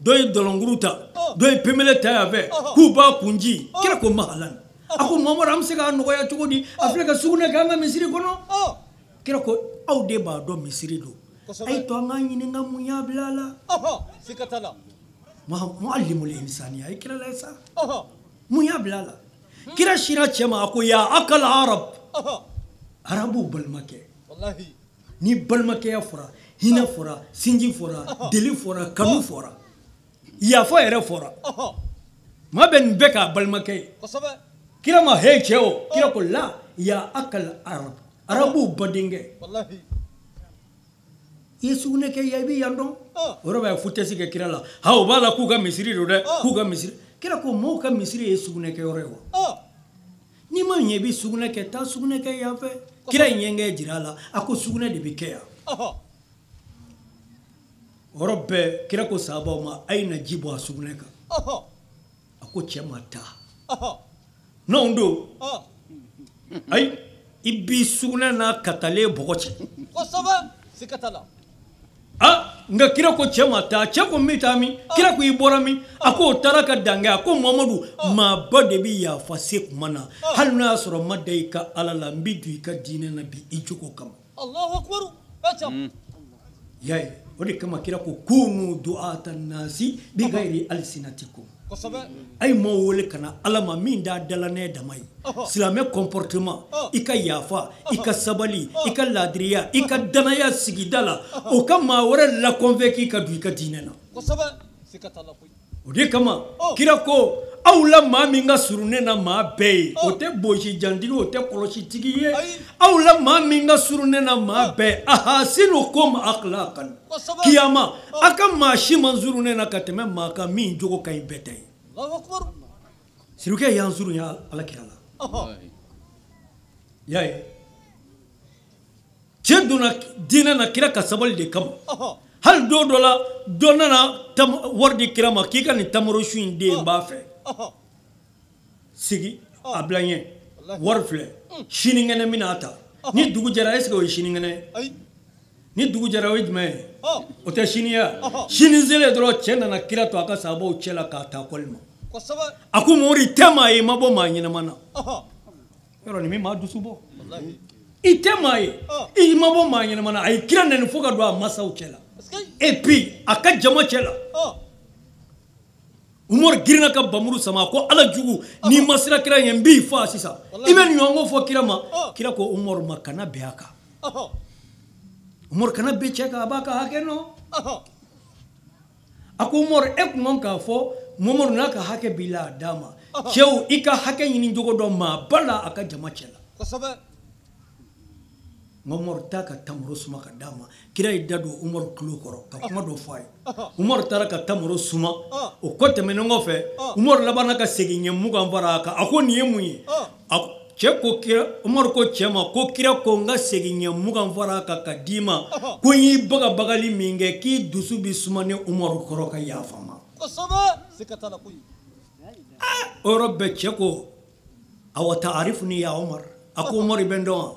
dɔ ye dɔlɔnkuru ta dɔ ye pemele ta yan fɛ k'u b'a kun ji kira ko mahalan a ko Mamadu an bɛ se k'a nɔgɔya cogo di a filɛ ka sugunɛ kɛ an ka misiri kɔnɔ Kira ko aw de b'a dɔn misiri don. A ye to an k'a ɲininka mun y'a bila a la. Siga t'a la. Muallimul insaniya a ye kira lajɛ sa. Mun y'a bila a la. Kira sira cɛ ma a ko ya akal arab. Arabuw balimakɛ. Ni balimakɛya fɔra hinɛ fɔra sinji fɔra deli fɔra kanu fɔra yafa yɛrɛ fɔra. Maa bɛ nin bɛɛ k'a balimakɛ ye. Kira ma he cɛ o kira ko la ya akal arab. Arabuw badenkɛ. I ye sugunɛ kɛ yan i bɛ yan dɔn. O yɔrɔ b'a futɛsi kɛ kira la. Ha o b'a la k'u ka misiri don dɛ k'u ka misiri. Kira ko mɔgɔw ka misiri ye sugunɛ kɛ yɔrɔ ye wa. N'i ma ɲɛ i bɛ sugunɛ kɛ taa sugunɛ kɛ yan fɛ. Kira ye ɲɛgɛn jira a la a ko sugunɛ de bɛ kɛ yan. O yɔrɔ bɛɛ kira ko sahabaw ma a ye na ji bɔ a sugunɛ kan. A ko cɛ ma taa. N'anw don ayi i b'i sugunɛ n'a katalen bɔgɔ cɛ. Kosɛbɛ siga t'a la. Ah nka kira ko cɛ ma taa cɛ ko n bɛ taa min kira ko i bɔra min a ko o taara ka dan kɛ a ko Mamadu maaba de bɛ yafa se kuma na hali n'a y'a sɔrɔ n ma da i ka ala la n bɛ don i ka diinɛ na bi i jogo kama. Alahu akibaru. Y'a ye o de kama kira ko kunu du'ata nasi bi gayri alsinatikum. A ye maaw wele ka na ala ma min d'a dalanɛ dama ye. Silamɛ comportement i ka yafa i ka sabali i ka laadiriya i ka danaya sigida la o ka maa wɛrɛ la convaincre ka don i ka diinɛ na. O de kama kira ko aw la maa min ka surun ne na maa bɛɛ ye o tɛ bosi jantigi o tɛ kɔlɔsitigi ye aw la maa min ka surun ne na maa bɛɛ ahasinukum akhlaqan kiyama a ka maa si man surun ne na ka tɛmɛ maa kan min jogo ka ɲi bɛɛ ta ye. Sirikɛ y'an surunya ala kira la. Y'a ye cɛ donna diinɛ na kira ka sabali de kama. Hali don dɔ la dɔ nana wari di kira ma k'i ka nin tamaro sun in den b'a fɛ. Sigi a bila n ɲɛ wari filɛ sinikɛnɛ n bɛna ta ni dugu jɛra est ce que o ye sinikɛnɛ ye ni dugu jɛra o ye jumɛn ye o tɛ sini ye sini selen dɔrɔn cɛ nana kira to a ka sahabaw cɛ la k'a ta kɔli ma a ko mori tɛ maa ye i ma bɔ maa ɲɛnama na yɔrɔ nin bɛ maa dusu bɔ i tɛ maa ye i ma bɔ maa ɲɛnama na a ye kira nɛni fo ka don a masaw cɛ la et puis a ka jama cɛ la. Umar girinna ka bamuru sama ko ala jugu n'i ma sira kira ɲɛ n b'i fa sisan i bɛ nin ɲɔgɔn fɔ kira ma kira ko Umar ma kana bɛn a kan Umar kana bɛn cɛ kan a b'a ka hakɛ nɔ a ko Umar e kun man k'a fɔ Mamadu n'a ka hakɛ b'i la a d'a ma cɛw i ka hakɛ ɲini cogo dɔn maa ba la a ka jama cɛ la. Umar taa ka tamaro suma ka d'a ma kira y'i da don Umar tulo kɔrɔ ka kuma dɔ fɔ a ye Umar taara ka tamaro suma o kɔ tɛmɛnen kɔfɛ Umar labanna ka segin ɲɛ 20 fara a kan a ko nin ye mun ye cɛ ko kira Umar ko cɛ ma ko kira ko n ka segin ɲɛ 20 fara a kan ka d'i ma ko n y'i bagabagali min kɛ k'i dusu bɛ suma ne Umar kɔrɔ ka yafa n ma. O yɔrɔ bɛɛ cɛ ko awa ta'arifuni ya Umar a ko Umar i bɛ n dɔn wa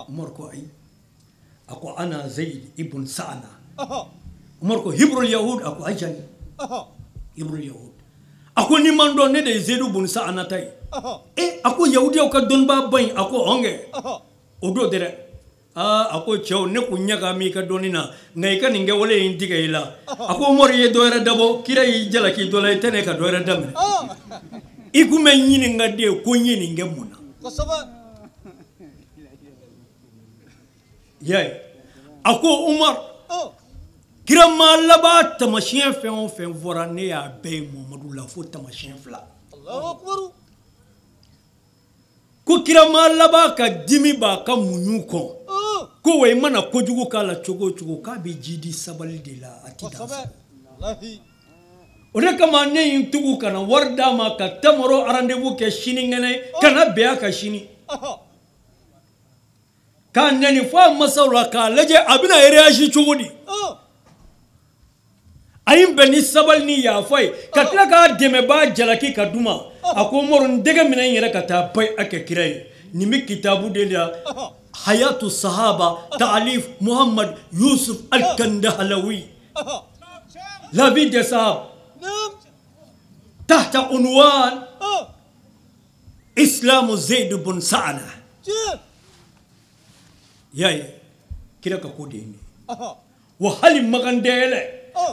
Umar ko ayi. A ko ana Zayd ibn Sa'na. Umar ko hibrul yahud a ko ajali. Hibrul yahud. A ko ni man dɔn ne de ye Zayd ibn Sa'na ta ye. E a ko yahudiyaw ka dɔnnibaa ba in a ko ɔnkɛ. O don tɛ dɛ. Aa a ko cɛw ne kun ɲaga i ka dɔnni na nka i ka nin kɛwale in tigɛ i la. A ko Umar i ye dɔ wɛrɛ dabɔ kira y'i jalaki dɔ la i tɛ ne ka dɔ wɛrɛ daminɛ. I kun bɛ ɲininka de ko n ye nin kɛ mun na. Y'a ye a ko Umar kira maa laban tamasiyɛn fɛn o fɛn fɔra ne y'a bɛɛ ye Mamadu la fo tamasiyɛn 2. Ko kira maa laban ka dimi b'a ka muɲu kɔn ko wa i mana kojugu k'a la cogo o cogo k'a bɛ ji di sabali de la a ti dan sago. O de kama ne ye n tugu ka na wari d'a ma ka tamaro rendez-vous kɛ sinikɛnɛ ka na bɛn a kan sini. K'a nɛni fo a masaw la k'a lajɛ a bɛna réagir cogo di. A ye n bɛn ni sabali ni yafa ye ka tila k'a dɛmɛbaa jalaki ka d'u ma a ko Umaru n dɛgɛ minɛ n yɛrɛ ka taa ba a kɛ kira ye nin bɛ kitabu de la hayatu sahaba ta'alif Muhammad Yusuf al-Kandahalawi la vie des sahaba tahta unwan Islam Zayd ibn Sa'na. Y'a ye Kira ka ko de ye nin ye. Wa hali magandɛyɛlɛ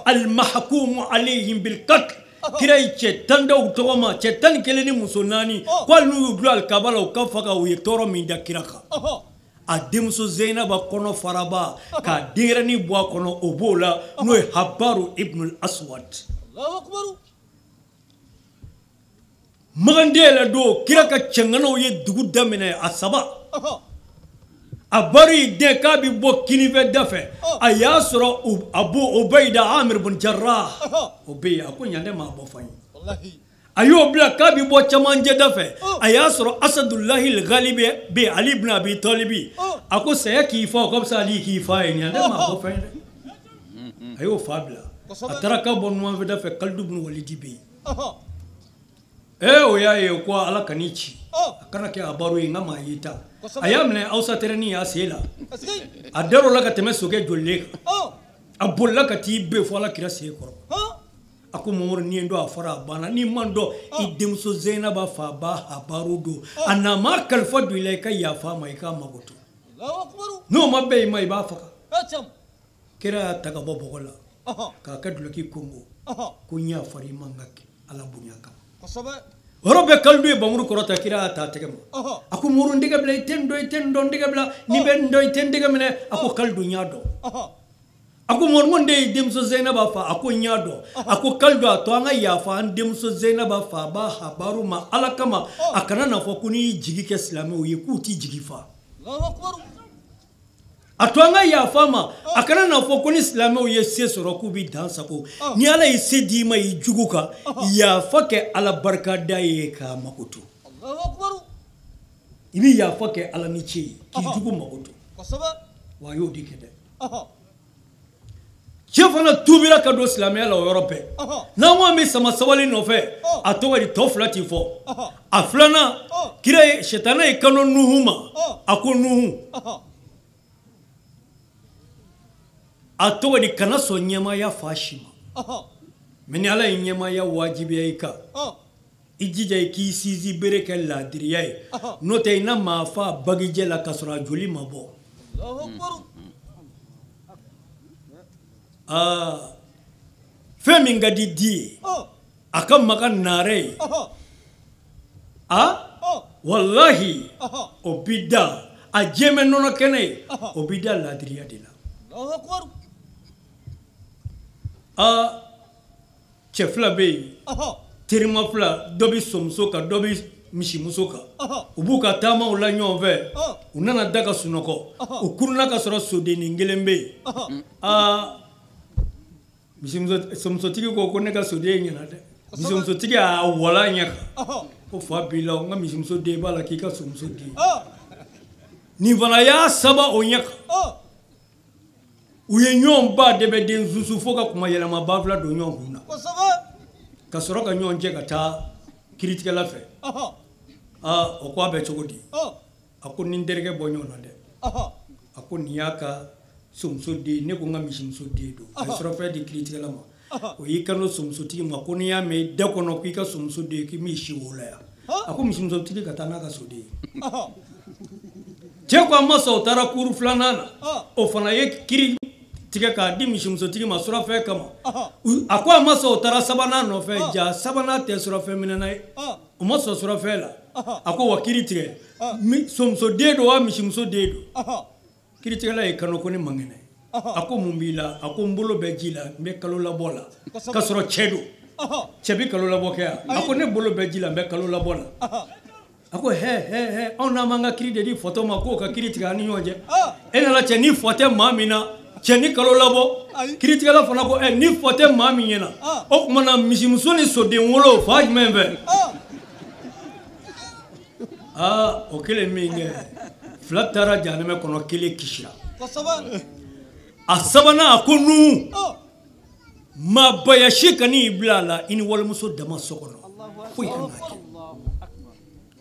almahkumu alayhim bilqatl kira ye cɛ 10 da u tɔgɔ ma cɛ 11 ni muso 4 ko hali n'u y'u bila alikaba la u ka faga u ye tɔɔrɔ min da kira kan. A denmuso Zeinaba kɔnɔ faraba k'a denyɛrɛnin bɔ a kɔnɔ o b'o la n'o ye Habaru ibn al-Aswad. Magandɛyɛlɛ don kira ka cɛŋanaw ye dugu daminɛ a 3. A baro y'i den k'a bɛ bɔ kinifɛ da fɛ a y'a sɔrɔ Abu Ubayida Amir bin Jarrah o bɛ yen a ko ɲan tɛ maa bɔ fan ye. A y'o bila k'a bɛ bɔ cɛmancɛ da fɛ a y'a sɔrɔ Asadulahi Galibi bɛ yen Ali ibn Abi Talibi a ko saya k'i fa o ka fisa Ali k'i fa ye ɲan tɛ maa bɔ fan ye dɛ. A y'o fa bila a taara k'a bɔ numanfɛ da fɛ Kalidu bin Walidi bɛ yen. O y'a ye ko Ala kan'i ci a kana kɛ a baro ye n ka maa y'i ta. A y'a minɛ Awsa tɛrɛnin y'a sen la a dar'o la ka tɛmɛ sokɛ jolilen kan a bolila ka t'i ben fo Ala kira sen kɔrɔ a ko Mamadu n'i ye n dɔn a fɔra a banna n'i ma n dɔn i denmuso Zeinaba fa ba a baro don a n'a ma kalifa don i la i ka yafa a ma i k'a magoto n'o ma bɛn i ma i b'a faga. Kira y'a ta ka bɔ bɔgɔ la k'a kɛ duloki kongo ko n yafara i ma n ka Ala bonya kama. O yɔrɔ bɛɛ Kalidu ye bamuru kɔrɔta kira y'a ta a tɛgɛ ma a ko Muru n tɛgɛ bila i tɛ n dɔn i tɛ n dɔn n tɛgɛ bila n'i bɛ n dɔn i tɛ n tɛgɛ minɛ a ko Kalidu n y'a dɔn. A ko Muru n de ye denmuso Zeinaba fa a ko n y'a dɔn a ko Kalidu a to an ka yafa an denmuso Zeinaba fa ba Habaru ma Ala kama a kana n'a fɔ ko n'i y'i jigi kɛ silamɛw ye k'u t'i jigi fa. A to an ka yafa ma a kana n'a fɔ ko ni silamɛw ye se sɔrɔ k'u bɛ dan sago ni Ala ye se d'i ma i jugu kan yafa kɛ Ala barikada ye k'a makoto. I bɛ yafa kɛ Ala ni ce ye k'i jugu makoto wa a y'o de kɛ dɛ. Cɛ fana tuubira ka don silamɛya la o yɔrɔ bɛɛ n'an ko an bɛ sama sabali nɔfɛ a tɔgɔ di tɔ 2 ti fɔ a filanan kira ye sɛtanɛ ye kano Nuhu ma a ko Nuhu a tɔgɔ di kana sɔn ɲɛmaaya fa si ma mɛ ni Ala ye ɲɛmaaya wajibiya i kan i jija i k'i sinsin bere kɛ laadiriya ye n'o tɛ i na maa fa bagijɛ la k'a sɔrɔ a joli ma bɔ. Fɛn min ka di di ye a ka maga naare ye walahi o bi da a jɛmɛ nɔnɔ kɛnɛ ye o bi da laadiriya de la. Cɛ 2 bɛ yen terima 2 dɔ bɛ somuso kan dɔ bɛ misimuso kan u b'u ka taamaw la ɲɔgɔn fɛ u nana da ka sunɔgɔ u kurunna ka sɔrɔ sodennin kelen bɛ yen. Somusotigi ko ne ka soden ɲɛna dɛ misimusotigi y'a wala ɲɛ kan ko fa b'i la n ka misimuso den b'a la k'i ka somuso den nin fana y'a saba o ɲɛ kan u ye ɲɔgɔn ba de bɛ den susu fo ka kuma yɛlɛma ba 2 don ɲɔgɔn kun na ka sɔrɔ ka ɲɔgɔn cɛ ka taa kiiritigɛla fɛ. O ko a bɛ cogo di a ko ni n terikɛ bɔ ɲɔgɔn na dɛ a ko nin y'a ka somuso den ne ko n ka misimuso den don a ye surafɛn di kiiritigɛla ma o y'i kanto somusotigi ma ko n'i y'a mɛn i da kɔnɔ k'i ka somuso den k'i m'i si o la yan a ko misimusotigi ka taa n'a ka soden ye. Cɛ ko a ma sɔn o taara kuru 2nan na o fana ye kiiri tigɛ k'a di misimusotigi ma surafɛn kama a ko a ma sɔn o taara 3nan nɔfɛ ja 3nan tɛ surafɛn minɛna ye o ma sɔn surafɛn la a ko wa kiiri tigɛ somuso den don wa misimuso den don. Kiiritigɛla ye kano ko ne man kɛnɛ a ko mun b'i la a ko n bolo bɛ ji la n bɛ kalo labɔ la k'a sɔrɔ cɛ don cɛ bɛ kalo labɔ kɛ yan a ko ne bolo bɛ ji la n bɛ kalo labɔ la a ko hɛ anw n'an m'an ka kiiri de di fɔtɔ ma k'o ka kiiri tigɛ an ni ɲɔgɔn cɛ e nana cɛ ni fɔ tɛ maa min na cɛ ni kalo labɔ kiiritigɛla fana ko ni fɔ tɛ maa min ɲɛna o tuma na misimuso ni soden wolo fa jumɛn fɛ o kelen min kɛ 2 taara jahanamɛ kɔnɔ kelen kisira a 3nan a ko Nuhu maabaya si kan'i bila a la i ni walimuso dama so kɔnɔ foyi kana kɛ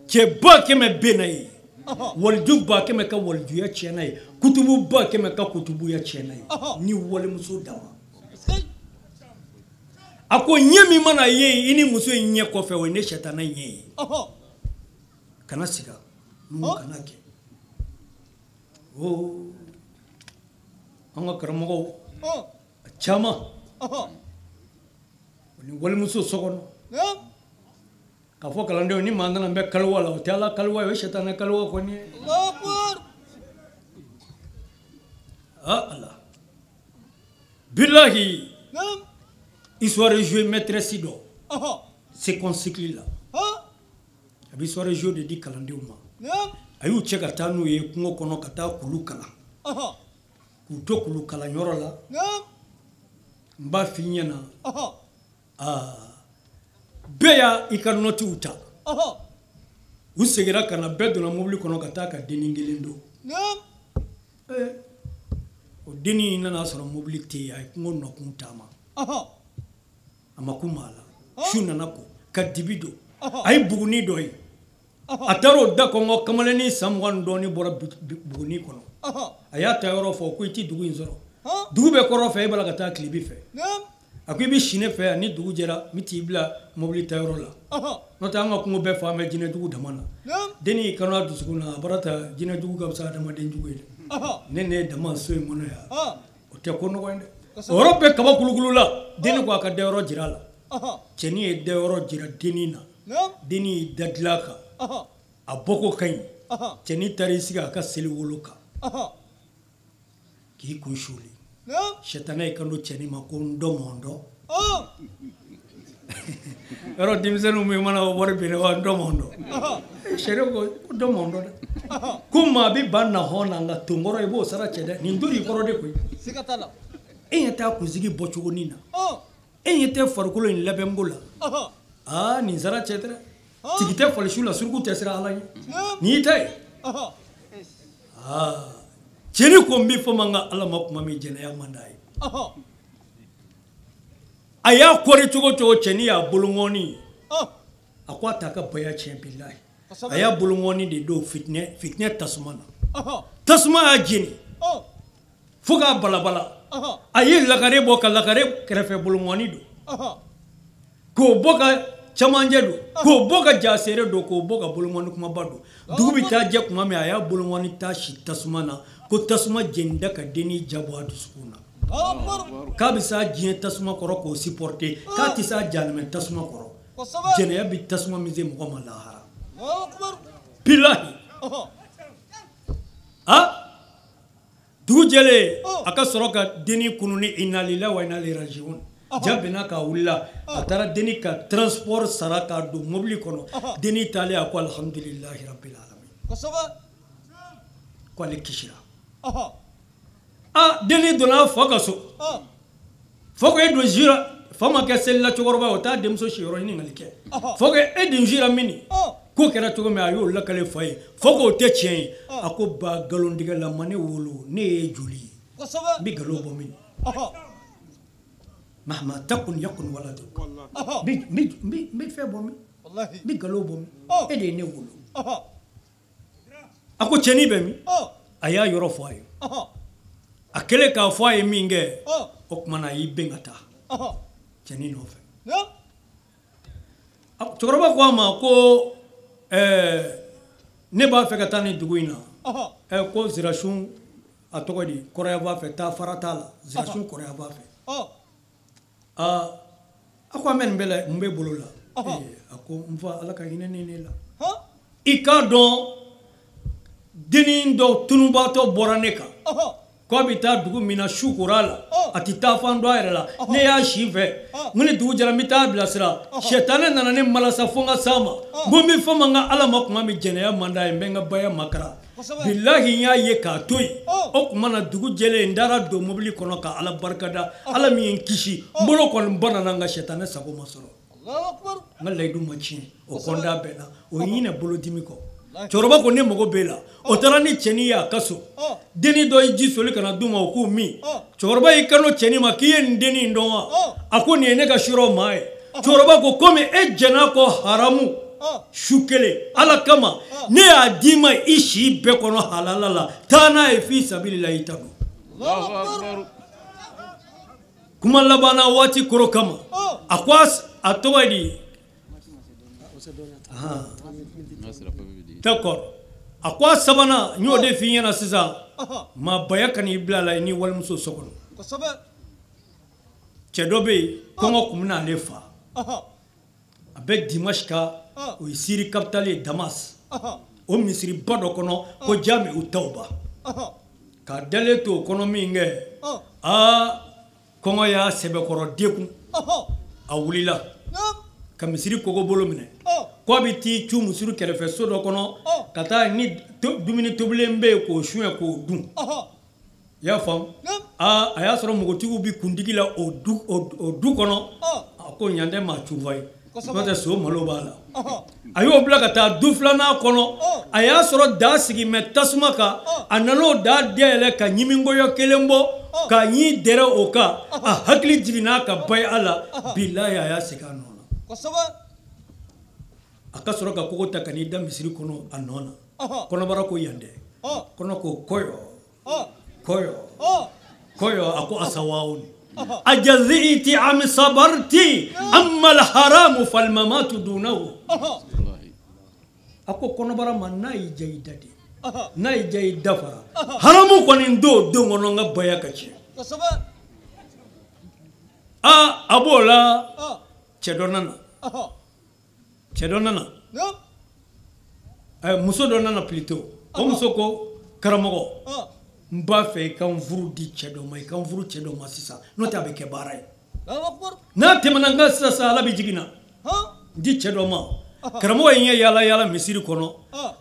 cɛ 100 bɛ na ye waliju 100 ka walijuya tiɲɛna ye kutubu 100 ka kutubuya tiɲɛna ye ni walimuso dama a ko ɲɛ min mana ye i ni muso in ɲɛ kɔfɛ o ye ne sɛtanɛ ɲɛ ye kana siga Nuhu kana kɛ. An ka karamɔgɔw a caman o ni walimuso so kɔnɔ k'a fɔ kalandenw ni maa nana n bɛ kaliwa la o tɛ ala kaliwa ye o ye sɛtanɛ kaliwa kɔni ye. Ala bilahi histoire jouer maîtresse dɔ second cycle la a bɛ histoire jouer de di kalandenw ma a y'u cɛ ka taa n'u ye kungo kɔnɔ ka taa kulu kalan k'u to kulu kalanyɔrɔ la n b'a f'i ɲɛna bɛɛ y'a i ka nɔtiw ta u seginna ka na bɛɛ donna mobili kɔnɔ ka taa ka dennin kelen don o dennin nana sɔrɔ mobili tɛ yen a ye kungo nɔkun taama a ma kun maa la su nana ko ka dibi don a ye buguni dɔ ye a taara o da kɔngɔ kamalennin san 20 dɔɔnin bɔra buguni kɔnɔ a y'a ta yɔrɔ fɔ ko i ti dugu in sɔrɔ dugu bɛ kɔrɔ fɛ e b'a la ka taa tilebi fɛ a ko i bɛ si ne fɛ yan ni dugu jɛra n bɛ t'i bila mobili tayɔrɔ la n'o tɛ an ka kungo bɛɛ fan bɛ jinɛjugu dama na dennin y'i kanu a dusukun na a bɔra ta jinɛjugu ka fisa adamaden jugu ye dɛ ne ye dama so in kɔnɔ yan o tɛ ko nɔgɔ ye dɛ o yɔrɔ bɛɛ kaba kulukulu la dennin ko a ka dayɔrɔ jira a la cɛnin ye dayɔrɔ jira dennin na dennin y'i da dilan kan a bɔko ka ɲi cɛnin taara i sigi a ka seli wolo kan k'i kun suli sɛtanɛ y'i kanto cɛnin ma ko n dɔmɔndɔ yɔrɔ denmisɛnninw min mana wari bɛnɛ wa n dɔmɔndɔ sɛri ko dɔmɔndɔ dɛ ko maa bɛ ba na hɔn na nka tonkɔrɔ i b'o sara cɛ dɛ nin don i kɔrɔ de koyi e ɲɛ t'a kunsigi bɔcogonin na e ɲɛ tɛ farikolo in labɛnko la aa nin sara cɛ dɛ tigi tɛ falisiw la suruku tɛ siran ala ɲɛ nin y'i ta ye aa cɛnin ko n bɛ fɔ ma n ka ala ma kuma min jɛnɛya man d'a ye a y'a kɔri cogo cogo cɛnin y'a boloŋɔni a ko a t'a ka baya tiɲɛ bilahi a y'a boloŋɔni de don fitinɛ tasuma na tasuma y'a jeni fo k'a balabala a ye lakare bɔ ka lakare kɛrɛfɛ boloŋɔni don k'o bɔ ka camancɛ don k'o bɔ ka jaseere don k'o bɔ ka boloŋɔni kumaba don dugu bɛ taa jɛ tuma min a y'a boloŋɔni ta si tasuma na ko tasuma jenida ka dennin jabɔ a dusukun na k'a bɛ s'a diɲɛ tasuma kɔrɔ k'o supporter k'a tɛ s'a jahanamɛ tasuma kɔrɔ jɛnɛya bɛ tasuma min se mɔgɔ ma lahara bilahi dugu jɛlen a ka sɔrɔ ka dennin kunun ni inna lillahi wa inna ilayhi rajiun ja bɛnna k'a wulila a taara dennin ka transport sara k'a don mobili kɔnɔ dennin taalen a ko alhamdulilahi rabbil alamin ko ale kisira dennin donna fa ka so fa ko e don zira fa ma kɛ selila cɛkɔrɔba ye o t'a denmuso siyɔrɔ ɲininkali kɛ fa ko e den zira min ko kɛra cogo min a y'o lakale fa ye fa ko o tɛ tiɲɛ ye a ko ba nkalontigɛla ma ne wolo ne ye joli ye n bɛ nkalon bɔ min mahma takun yakun waladuk n bɛ fɛn bɔ min n bɛ nkalon bɔ min e de ye ne wolo a ko cɛnin bɛ min a y'a yɔrɔ fɔ a ye a kɛlen k'a fɔ a ye min kɛ o tuma na a y'i bɛn ka taa cɛnin nɔfɛ cɛkɔrɔba ko a ma ko ne b'a fɛ ka taa nin dugu in na ko Zirasun a tɔgɔ di kɔrɔya b'a fɛ taa fara t'a la Zirasun kɔrɔya b'a fɛ a ko an bɛ nin bɛɛ la mun bɛ bolo la a ko n fa ala ka hinɛ ne la i k'a dɔn dennin dɔ tunubaatɔ bɔra ne kan k'a bɛ taa dugu min na su kora a la a tɛ taa fan dɔn a yɛrɛ la ne y'a si fɛ n ko ni dugu jɛra n bɛ taa bilasira sɛtanɛ nana ne malasa fo n ka s'a ma n ko n bɛ fɛn ma n ka ala ma kuma min jɛnɛya man d'a ye n bɛ n ka baya makara bilahi n y'a ye k'a to yen o tuma na dugu jɛlen n taara don mobili kɔnɔ ka ala barikada ala min ye n kisi n bolo kɔni banana nka sɛtanɛ sago ma sɔrɔ n ka layidu ma tiɲɛ o kɔnda bɛɛ la o ye ɲinɛ bolodimi kɔ cɛkɔrɔba ko ne mago b'e la o taara ni cɛnin ye a ka so dennin dɔ ye ji soli ka na d'u ma o k'u min cɛkɔrɔba y'i kanto cɛnin ma k'i ye nin dennin in dɔn wa a ko nin ye ne ka suraw maa ye cɛkɔrɔba ko komi e jɛn'a kɔ haramu su kelen ala kama ne y'a d'i ma i si bɛɛ kɔnɔ halala la taa n'a ye f'i sabili la i ta don kuma laban na waati koro kama a ko a tɔgɔ ye di d'accord a ko a sabanan n y'o de f'i ɲɛna sisan Maa baya ka n'i bila a la i ni walimuso so kɔnɔ. Cɛ dɔ bɛ yen kɔngɔ kun bɛna ale fa. A bɛ Dimashika, o ye Siri capitale ye Damas. O misiriba dɔ kɔnɔ ko Jamiu Tawba. K'a dalen to o kɔnɔ min kɛ, aa kɔngɔ y'a sɛbɛkɔrɔ dekun. A wulila ka misiri kogo bolo minɛ. K'a bɛ t'i cu misiri kɛrɛfɛ so dɔ kɔnɔ ka taa ni dumuni tobilen bɛ yen k'o suɲɛ k'o dun. I y'a faamu? Aa a y'a sɔrɔ npogotigiw bɛ kuntigi la o du kɔnɔ. A ko ɲan tɛ maa cunfa ye. N'o tɛ so malo b'a la. A y'o bila ka taa du filanan kɔnɔ. A y'a sɔrɔ daa sigi mɛ tasuma kan. A nan'o daa dayɛlɛ ka ɲiminkɔyɔ kelen bɔ ka ɲi dɛrɛ o kan. A hakili jiginna ka ba a la. Bilayi a y'a segin a nɔ na. A ka sɔrɔ ka kogo ta ka n'i da misiri kɔnɔ a nɔ na. Kɔnɔbara ko yan dɛ. Kɔnɔ ko kɔyɔ. Kɔyɔ. Kɔyɔ a ko asawaw. أجزئت أم صبرت أما الحرام فالممات دونه. أكو كونبرا ما ناي جاي دادي ناي جاي دفرا حرامو كونين دو دو نونغا بايا كاتشي. أبولا تشدونانا تشدونانا muso dɔ nana plutôt o muso ko karamɔgɔ n b'a fɛ i ka n furu di cɛ dɔ ma i ka n furu cɛ dɔ ma sisan n'o tɛ a bɛ kɛ baara ye n'a tɛmɛna n kan sisan sisan ala bɛ jigin na n di cɛ dɔ ma karamɔgɔ ye n ye yaala yaala misiri kɔnɔ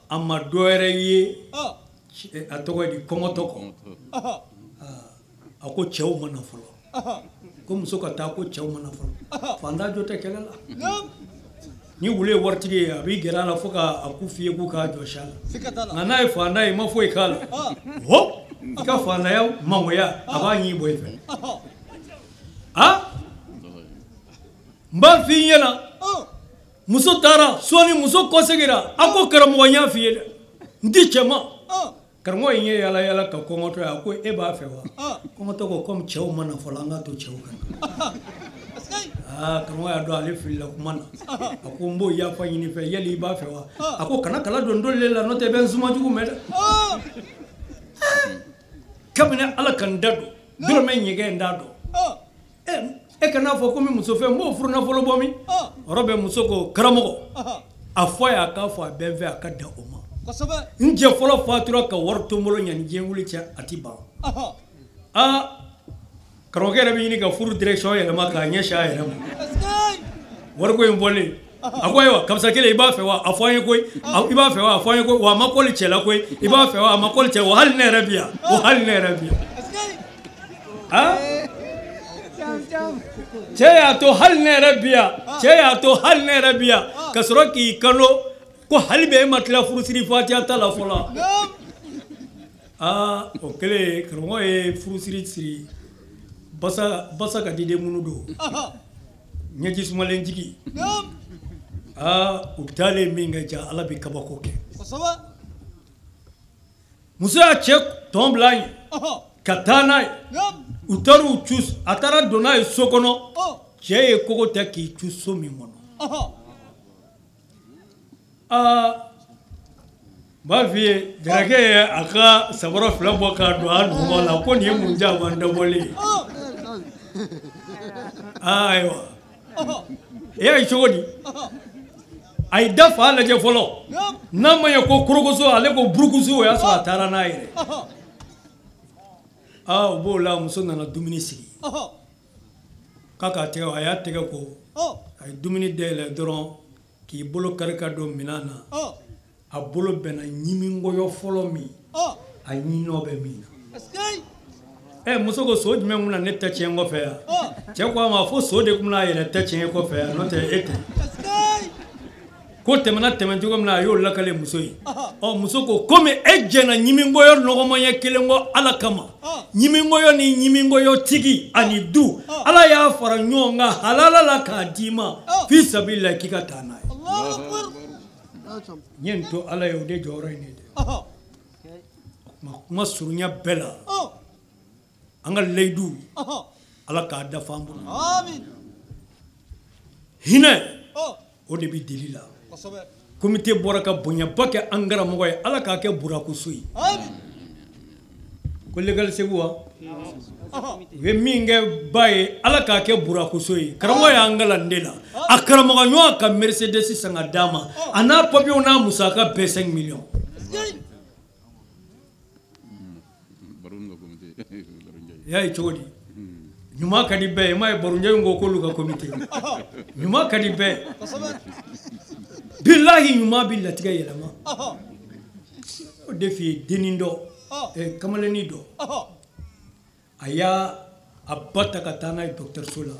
a ma dɔ wɛrɛ ye a tɔgɔ ye di kɔngɔtɔ kɔ a ko cɛw ma na fɔlɔ ko muso ka taa ko cɛw ma na fɔlɔ fantan jo tɛ kɛlɛ la. Ni wulu ye waritigi ye a b'i gɛrɛ a la fo k'a ku f'i ye k'u k'a jɔsi a la nka n'a ye fantan ye i ma foyi k'a la hɔ i ka fantanya mangoya a b'a ɲi bɔ i fɛ a n b'a f'i ɲɛna muso taara sɔɔni muso kɔsegira a ko karamɔgɔ n y'a f'i ye dɛ n ti cɛ ma karamɔgɔ ye n ye yaala yaala ka kɔngɔtɔ ye a ko e b'a fɛ wa kɔngɔtɔ ko komi cɛw ma na fɔlɔ an k'a to cɛw ka na. Aa karamɔgɔ y'a dɔn ale filila kuma na a ko n b'o yafa ɲini fɛ yali i b'a fɛ wa a ko kana kala don dole la n'o tɛ i bɛ n suma jugu mɛn dɛ kabini ala ka n da don dɔrɔmɛ ɲɛgɛn n t'a dɔn e kan'a fɔ ko n bɛ muso fɛ n b'o furu nafolo bɔ min yɔrɔ bɛ muso ko karamɔgɔ a fɔ a ye a k'a fɔ a bɛ n fɛ a ka dan o ma n jɛ fɔlɔ fatura ka wari to n bolo yanni diɲɛ wuli cɛ a ti ban aa karamɔgɔkɛ yɛrɛ bɛ ɲini ka furu direction yɛlɛma k'a ɲɛsin a yɛrɛ ma wariko in bɔlen a ko ayiwa karisa kelen i b'a fɛ wa a fɔ an ye koyi i b'a fɛ wa a fɔ an ye koyi wa a ma kɔli cɛ la koyi i b'a fɛ wa a ma kɔli cɛ wa hali ne yɛrɛ bi yan wa hali ne yɛrɛ bi yan cɛ y'a to hali ne yɛrɛ bi yan cɛ y'a to hali ne yɛrɛ bi yan ka sɔrɔ k'i kano ko hali bɛ e ma tila furusiri fatiya ta la fɔlɔ aa o kɛlen karamɔgɔ ye furusiri siri basa ka diden minnu don ɲɛji sumalen jigi aa u taalen min kɛ ja ala bɛ kabako kɛ muso y'a cɛ tɔn bila yen ka taa n'a ye u taar'u cu a taara don n'a ye so kɔnɔ cɛ ye kogo ta k'i cu so min kɔnɔ aa n b'a f'i ye jarakɛ ye a ka sabara fila bɔ k'a don a nɔgɔ la ko nin ye mun jaman dabɔlen ye ayiwa e y'a ye cogo di a ye da fa lajɛ fɔlɔ n'a ma ɲɛ ko korokoso ale ko burukusu o y'a sɔrɔ a taara n'a yɛrɛ aa o b'o la muso nana dumuni sigi k'a k'a tɛgɛ a y'a tɛgɛ ko a ye dumuni dayɛlɛ dɔrɔn k'i bolo kari ka don minɛn na a bolo bɛnna ɲiminkɔyɔ fɔlɔ min a ɲinɔ bɛ min na ɛ muso ko so jumɛn kun na ne ta tiɲɛ kɔfɛ yan cɛ ko a ma fo so de kun na a yɛrɛ ta tiɲɛ kɔfɛ yan n'o tɛ e tɛ ko tɛmɛna tɛmɛ cogo min na a y'o lakale muso ye ɔ muso ko komi e jɛnna ɲiminkɔyɔ nɔgɔmanya kelen kɔ ala kama ɲiminkɔyɔ ni ɲiminkɔyɔ tigi ani du ala y'a fara ɲɔgɔn kan halala la k'a d'i ma fi sabila k'i ka taa n'a ye n ye nin to ala ye o de jɔyɔrɔ ye nin ye dɛ o kuma surunya bɛɛ la an ka layidu ala k'a dafa an bolo hinɛ o de bɛ deli la komite bɔra ka bonyaba kɛ an karamɔgɔ ye ala k'a kɛ burakuso ye Ko legal segu wa u ye min kɛ ba ye ala k'a kɛ burakoso ye karamɔgɔ y'an kalan de la a karamɔgɔ ɲɔgɔn ka Mercedes san ka d'a ma a n'a papiyew n'a musaka bɛɛ 5 millions. I y'a ye cogo di ɲuman ka di bɛɛ ye i m'a ye Barunjɛ in ko k'olu ka komite ɲuman ka di bɛɛ bilahi ɲuman bi latigɛ yɛlɛma o de f'i ye dennin dɔ kamalennin dɔ a y'a a ba ta ka taa n'a ye dɔgɔtɔrɔso la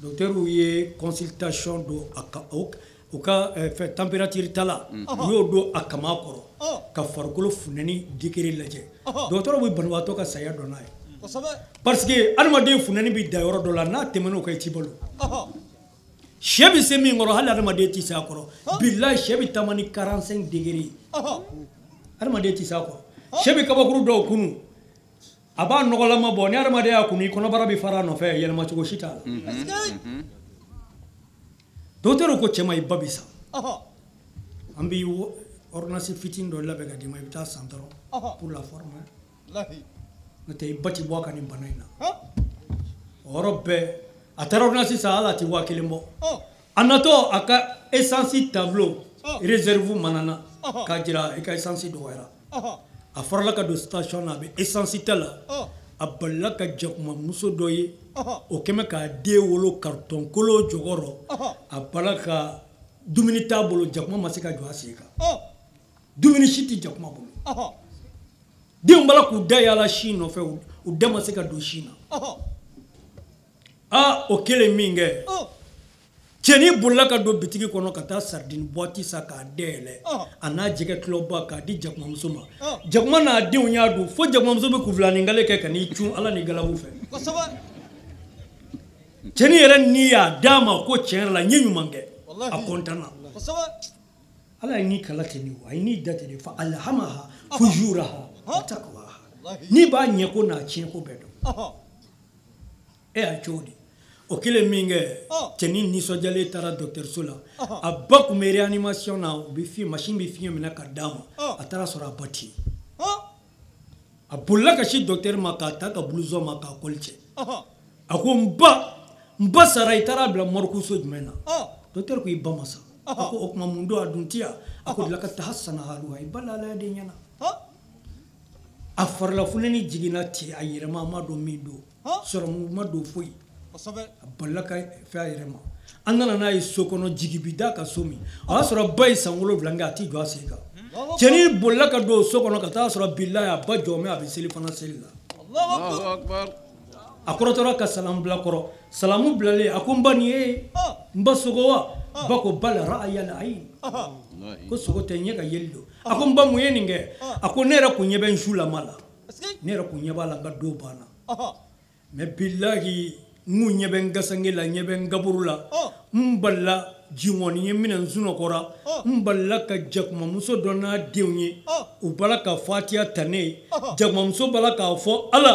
dɔgɔtɔrɔw ye consultation don a ka u ka fɛn température ta la u y'o don a kaman kɔrɔ ka farikolo funtɛni degré lajɛ dɔgɔtɔrɔw bɛ banabaatɔ ka saya dɔn n'a ye parce que adamaden funtɛni bɛ da yɔrɔ dɔ la n'a tɛmɛn'o kan i t'i balo sɛ bɛ se min kɔrɔ hali adamaden tɛ se a kɔrɔ bilahi sɛ bɛ taama ni 45 degré adamaden tɛ se a kɔrɔ sɛ bɛ kabakuru dɔw kunu a b'a nɔgɔlama bɔ ni adamaden y'a kunu i kɔnɔbara bɛ fara a nɔfɛ yɛlɛmacogo si t'a la dɔgɔtɔrɔw ko cɛ ma i ba bɛ sa an bɛ ordonnance fitinin dɔ labɛn ka d'i ma i bɛ taa san dɔrɔn pour la forme n'o tɛ i ba ti bɔ a ka nin bana in na o yɔrɔ bɛɛ a taara ordonnance san hali a ti 1000 bɔ a natɔ a ka essence tableau réserve manana k'a jira i ka essence dɔgɔyara a farala ka don station na a bɛ essence ta la a balila ka jakumamuso dɔ ye o kɛmɛ k'a den wolo carton kolo jɔkɔrɔ a bala ka dumuni t'a bolo jakuma ma se ka jɔ a sen kan dumuni si tɛ jakuma bolo denw bala k'u da yaala si nɔfɛ u da ma se ka don si na aa o kɛlen min kɛ cɛnin bolila ka don bitigi kɔnɔ ka taa sardine boîte san k'a dayɛlɛ a n'a jɛgɛ tulɔba k'a di jakumamuso ma jakuma n'a denw y'a dun fo jakumamuso bɛ kunfilanin kɛ ka n'i cun ala ni galabu fɛ cɛnin yɛrɛ ni y'a d'a ma ko tiɲɛ yɛrɛ la n ye ɲuman kɛ a kɔntanna ala ye ni kala ten de a ye ni da ten de fa alhamaha fujuraha wa taqwaha n'i b'a ɲɛ ko n'a tiɲɛ ko bɛɛ dɔn e y'a cogo di o kɛlen min kɛ cɛnin nisɔndiyalen taara dɔgɔtɔrɔso la a ba tun bɛ réanimation na u bɛ fiɲɛ machine bɛ fiɲɛ minɛ ka d'a ma a taara sɔrɔ a ba tɛ yen a bolila ka si docteur ma k'a ta ka blouson ma k'a kɔli cɛ a ko n ba sara i taara bila morgue so jumɛn na docteur ko i ba ma sa a ko o tuma mun don a dun ti yan a ko laka tahassana haluha i ba lahalaya de ɲɛna a farila funtɛni jiginna ten a yɛrɛ ma a ma dɔn min don sɔrɔmu ma don foyi a balila ka fɛn a yɛrɛ ma an nana n'a ye so kɔnɔ jigi bi da ka so min o y'a sɔrɔ ba ye san 7 kɛ a t'i jɔ a sen kan cɛnin bolila ka don so kɔnɔ ka taa sɔrɔ bilahi a ba jɔ mɛ a bɛ seli fana seli la a kɔrɔtɔra ka salamu bila kɔrɔ salamu bilalen a ko n ba nin ye n ba sogo wa ba ko bal ra'ayal ayn ko sogo tɛ ɲɛ ka yeli don a ko n ba mun ye nin kɛ a ko ne yɛrɛ kun ɲɛ bɛ n su lama la ne yɛrɛ kun ɲɛ b'a la n ka don banna mais bilahi n kun ɲɛ bɛ n gasange la ɲɛ bɛ n gaburu la n balila jiŋɔni ye minɛ n sunɔgɔra n balila ka jakumamuso dɔ n'a denw ye u bala ka fatiya ta ne ye jakumamuso bala k'a fɔ ala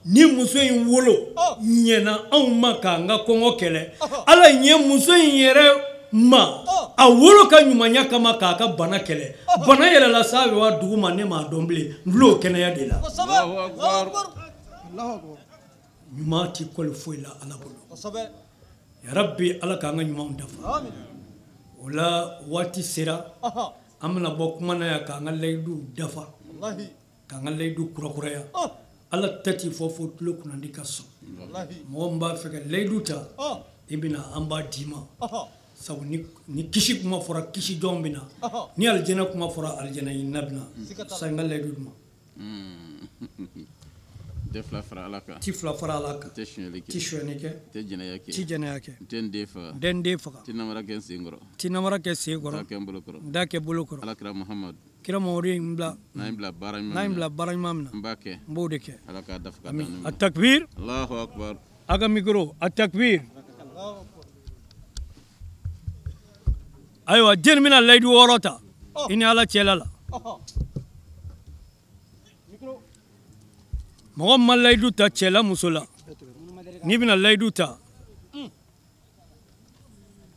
ni muso in wolo ɲɛna anw ma k'an ka kɔngɔ kɛlɛ ala ɲɛ muso in yɛrɛ ma a wolo ka ɲumanya kama k'a ka bana kɛlɛ bana yɛlɛla sanfɛ wa dugu ma ne m'a dɔn bilen n filɛ o kɛnɛya de la ɲuman ti kɔli foyi la ala bolo yarabi ala k'an ka ɲumanw dafa o la waati sera an bɛna bɔ kuma na yan k'an ka layidu dafa k'an ka layidu kurakuraya ala ta ti fɔ fo tulo kunnandi ka sɔn mɔgɔ min b'a fɛ ka layidu ta i bɛna an b'a d'i ma sabu ni kisi kuma fɔra kisi jɔn bɛ na ni alijɛnɛ kuma fɔra alijɛnɛ ɲinina bɛ na sa n ka layidu d'u ma. Tɛ fila fara ala kan. Ti fila fara ala kan. Tɛ sonyali kɛ. Ti sonyali kɛ. Tɛ jɛnɛya kɛ. Ti jɛnɛya kɛ. Tɛ n den faga. Tɛ n den faga. Ti namara kɛ n sen kɔrɔ. Ti namara kɛ sen kɔrɔ. N t'a kɛ n bolo kɔrɔ. N t'a kɛ bolo kɔrɔ. Ala kira Muhamadu. Kira Mamadu ye n bila. N'a ye n bila baara ɲuman min na. N'a ye n bila baara ɲuman min na. N b'a kɛ. N b'o de kɛ. Ala k'a dafa ka d'an ma. A takbir. Allahu akbar. A ka micro a takbir. Ayiwa jɛni bɛna layidu 6 ta i ni ala cɛla la. Mɔgɔ min ma layidu ta cɛ la muso la n'i bɛna layidu ta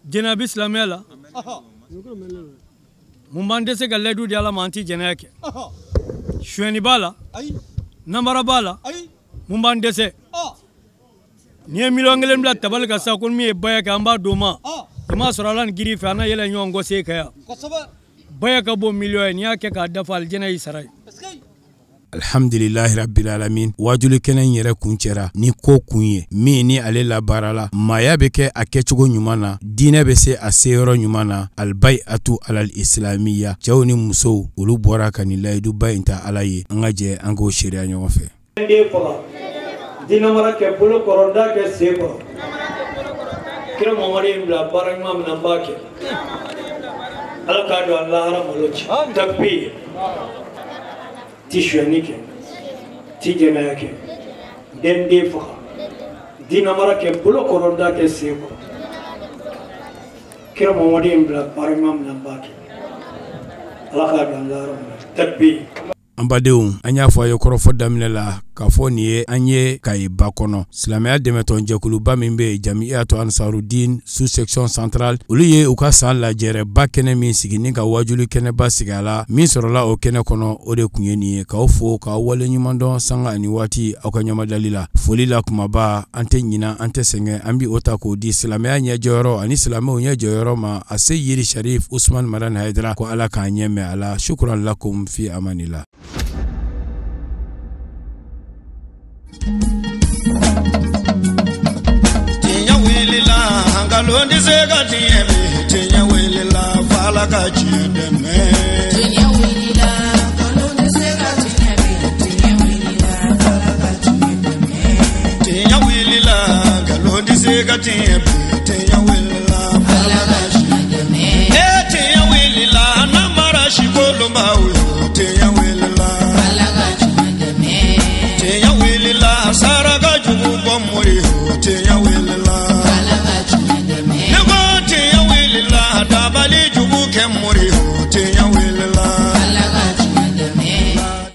jɛnɛya bɛ silamɛya la mun b'an dɛsɛ ka layidu di ala ma an tɛ jɛnɛya kɛ sonyɛni b'a la Namara b'a la mun b'an dɛsɛ n'i ye miliyɔn 1 bila tabali kan sisan ko min ye baya kɛ an b'a d'o ma i m'a sɔrɔ ala ni giri fɛ an na yɛlɛ ɲɔgɔn kɔ se ka yan baya ka bon miliyɔn ye n'i y'a kɛ k'a dafa alijɛnɛ y'i sara ye. Alhamdulilahi rabbil alamin. Wajuli kɛnɛ in yɛrɛ kun cɛra ni ko kun ye min ni ale labaarala maaya bɛ kɛ a kɛcogo ɲuman na, diinɛ bɛ se a seyɔrɔ ɲuman na, alibayi atu alal islamiya. Cɛw ni musow olu bɔra ka nin layiduba in ta ala ye, an ka jɛ an k'o seereya ɲɔgɔn fɛ. Den faga dinamara kɛ bolo kɔrɔ n t'a kɛ sen kɔrɔ kira Mamadu ye n bila baara ɲuman min na n b'a kɛ ala k'a don an lahara malo cɛ takbir. Ti sonyani kɛ ti jɛnɛya kɛ den den faga dinamara kɛ bolo kɔrɔ n t'a kɛ sen kɔrɔ kira Mamadu ye n bila baara ɲuman min na n b'a kɛ ala k'a don an lahara malo cɛ takbir. An badenw, an y'a fɔ a ye kɔrɔfɔ daminɛ la k'a fɔ nin ye an ye Kayi ba kɔnɔ silamɛya dɛmɛtɔnjɛkuluba min bɛ yen Jamiyatu Ansarudin sous section centrale, olu ye u ka san lajɛrɛba kɛnɛ min sigi ni ka wajuli kɛnɛba sigi a la. Min sɔrɔla o kɛnɛ kɔnɔ o de kun ye nin ye. K'aw fo k'aw waleɲuman dɔn sanga ani waati aw ka ɲɛmadali la. Foli la kumaba, an tɛ ɲina an tɛ sɛgɛn, an bi o ta k'o di silamɛya ɲɛjɔyɔrɔ ani silamɛw ɲɛjɔyɔrɔ ma a Seyidi Sharif Usman Madani Hayidara, ko ala k'an ɲɛ mɛn a la. Shukran lakum fi amanila. Tiɲɛ wulila nkalon tɛ se ka tiɲɛ bi, tiɲɛ wulila f'Ala ka tiɲɛ dɛmɛ. Tiɲɛ wulila nkalon tɛ se ka tiɲɛ bi, tiɲɛ wulila f'Ala ka tiɲɛ dɛmɛ. Tiɲɛ wulila nkalon tɛ se ka tiɲɛ bi,